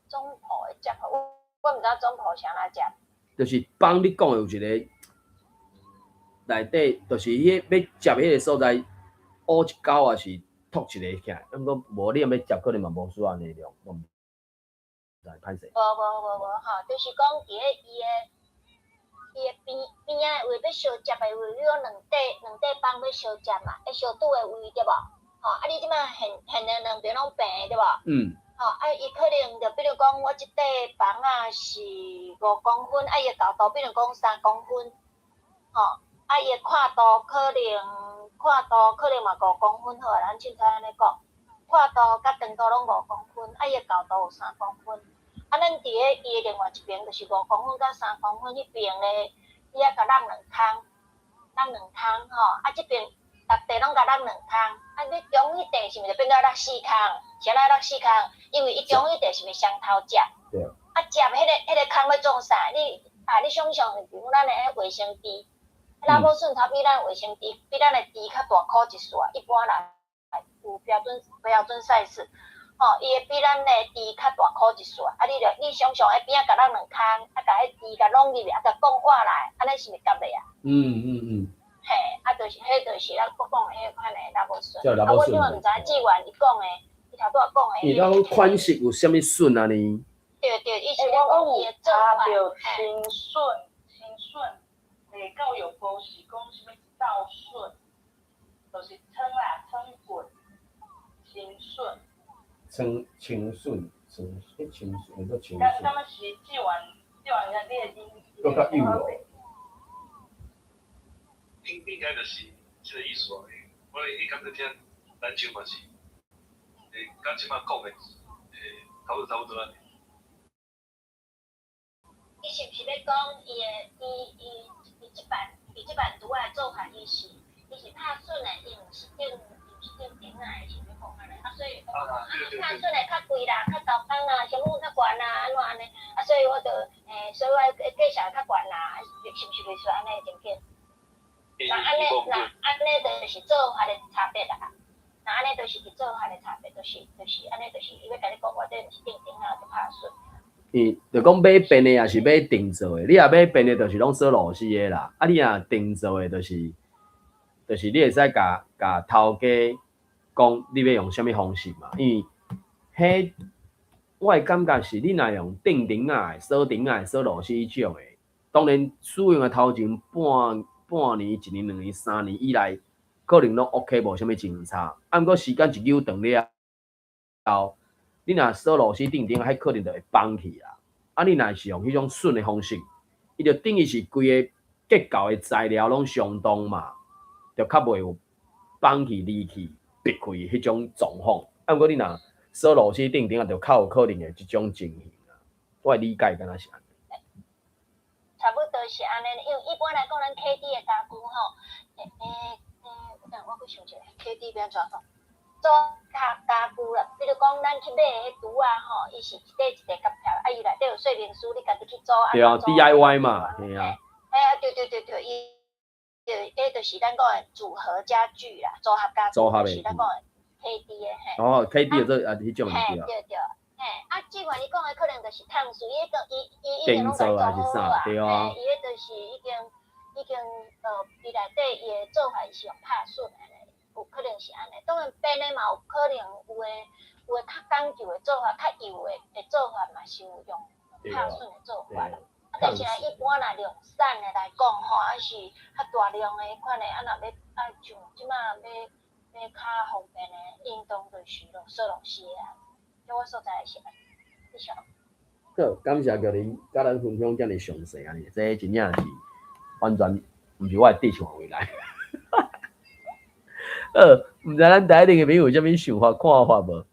總鋪的摺法，我我毋知總鋪是按怎摺。就是幫你講的有一個內底，就是彼個欲摺彼个所在，烏一溝抑是凸一个起來，毋過無你若欲摺，可能嘛無需要按呢量，我毋知歹勢。無無無無吼，就是講佇咧伊的伊的邊邊仔的位欲相接的位，你講兩塊兩塊枋欲相接嘛，會相拄的位對無？吼，啊你這擺現現的兩邊攏平的對無？嗯。吼，啊伊可能就比如講，我這塊枋仔是五公分，啊伊的厚度比如講三公分，吼，啊伊的闊度可能闊度可能嘛五公分好啊，咱凊彩按呢講，闊度佮長度攏五公分，啊伊的厚度有三公分，啊咱佇咧伊的另外一邊就是五公分佮三公分彼邊咧，伊愛共落兩空，落兩空吼，啊這邊逐塊攏共落兩空，啊你中彼塊是毋是就變做落四空？是按怎落四空？因為伊中彼塊是毋是雙頭摺？對。啊，啊，接彼个空欲创啥？你啊，你想象，比如咱的彼卫生纸，拉姆笋头比咱卫生纸比咱的纸較大箍一撮，一般啦，有標準 size，吼，伊會比咱的紙較大箍一撮。啊，你著你想象彼邊仔共咱兩空，啊，共彼紙共攏入去，啊，共講倚來，按呢是毋是夾袂啊？嘿，啊，就是，彼就是咱閣講的彼款的拉姆筍。啊，我這擺毋知志願伊講的，伊頭拄仔講的。伊講款式有啥物筍啊呢？對對，伊是欸，我有查著青筍，青筍，教育部是講啥物道筍，就是蛏啦，蛏棍，青筍。蛏青筍，蛏欸青筍，叫青敢敢是志願志願，你的音。閣較幼咯。應該就是這個意思啊。我彼工在聽籃球嘛是，佮這擺講的，差不多按呢。伊是毋是欲講伊的伊伊伊這版伊這版櫥仔做法，伊是拍筍的，伊毋是釘釘仔的，是欲講按呢？啊，所以啊，拍筍的較貴啦，較高工啦，成本較懸啦，按怎按呢？啊，所以我就所以我價錢較懸啦，是毋是類似按呢情景？那按呢，就是做法的差別啦。那按呢，就是佇做法的差別，就是按呢，就是伊欲共你講，我這毋是釘釘仔，就拍筍。伊就講買變的，抑是買定做的。你若買變的，就是攏鎖螺絲的啦。啊，你若定做的，就是你會使共共頭家講，你欲用啥物方式嘛。因為彼我的感覺是，你若用釘釘仔的、鎖釘仔的、鎖螺絲彼種的，當然使用的頭前半年、一年、2年、3年以內，可能攏 OK，無啥物真差。啊，毋過時間一久長了後，你若鎖螺絲釘釘，彼可能就會崩去啦。啊，你若是用彼種筍的方式，伊就等於是規個結構的材料攏相同嘛，就較袂有崩去、離去、癟開彼種狀況。啊，毋過你若鎖螺絲釘釘啊，就較有可能會這種情形啦。我的理解敢若是按呢。差不多是按呢，因為一般來講，咱 KD 的家具吼，等我閣想一下，KD 欲按怎講？組合家具啦，比如講咱去買的彼櫥仔吼，伊是一塊一塊夾起來，啊，伊內底有說明書，你家己去組。對啊，DIY 嘛，嘿啊。嘿啊，對對對對，伊，對，彼就是咱講的組合家具啦，組合家具，就是咱講的 KD 的嘿。哦，KD 的做啊，彼種對啊。對對。嘿，啊，這款你講的可能就是燙水，伊個伊伊已經攏共做好啊，對啊。嘿，伊彼就是已經，伊內底伊的做法是用拍筍的，有可能是按呢。當然變的嘛有可能有的較講究的做法，較幼的做法嘛是有用拍筍的做法啦。啊，但是一般若量產的來講吼，還是較大量的彼款的，啊，若欲啊像這擺欲較方便的，應當就是用鎖螺絲的啊。我所在是按呢，以上。好，感謝玉玲佮咱分享遮爾詳細按呢，這真正是完全毋是我的知識範圍內。好，毋知咱台頂的朋友有啥物想法看法無？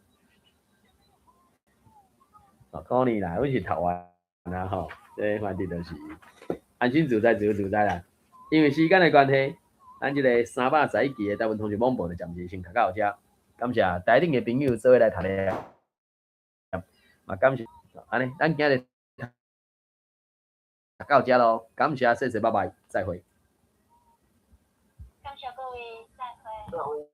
哦，可能啦，阮是讀完啊吼，這反正就是安心自在自由自在啦。因為時間的關係，咱這個311期的台灣通訊廣播就暫時先讀到遮。感謝台頂的朋友做伙來讀咧。嘛，感謝，按呢，咱今日讀到遮囉，感謝，謝謝，拜拜，再會。感謝各位，再會。再會。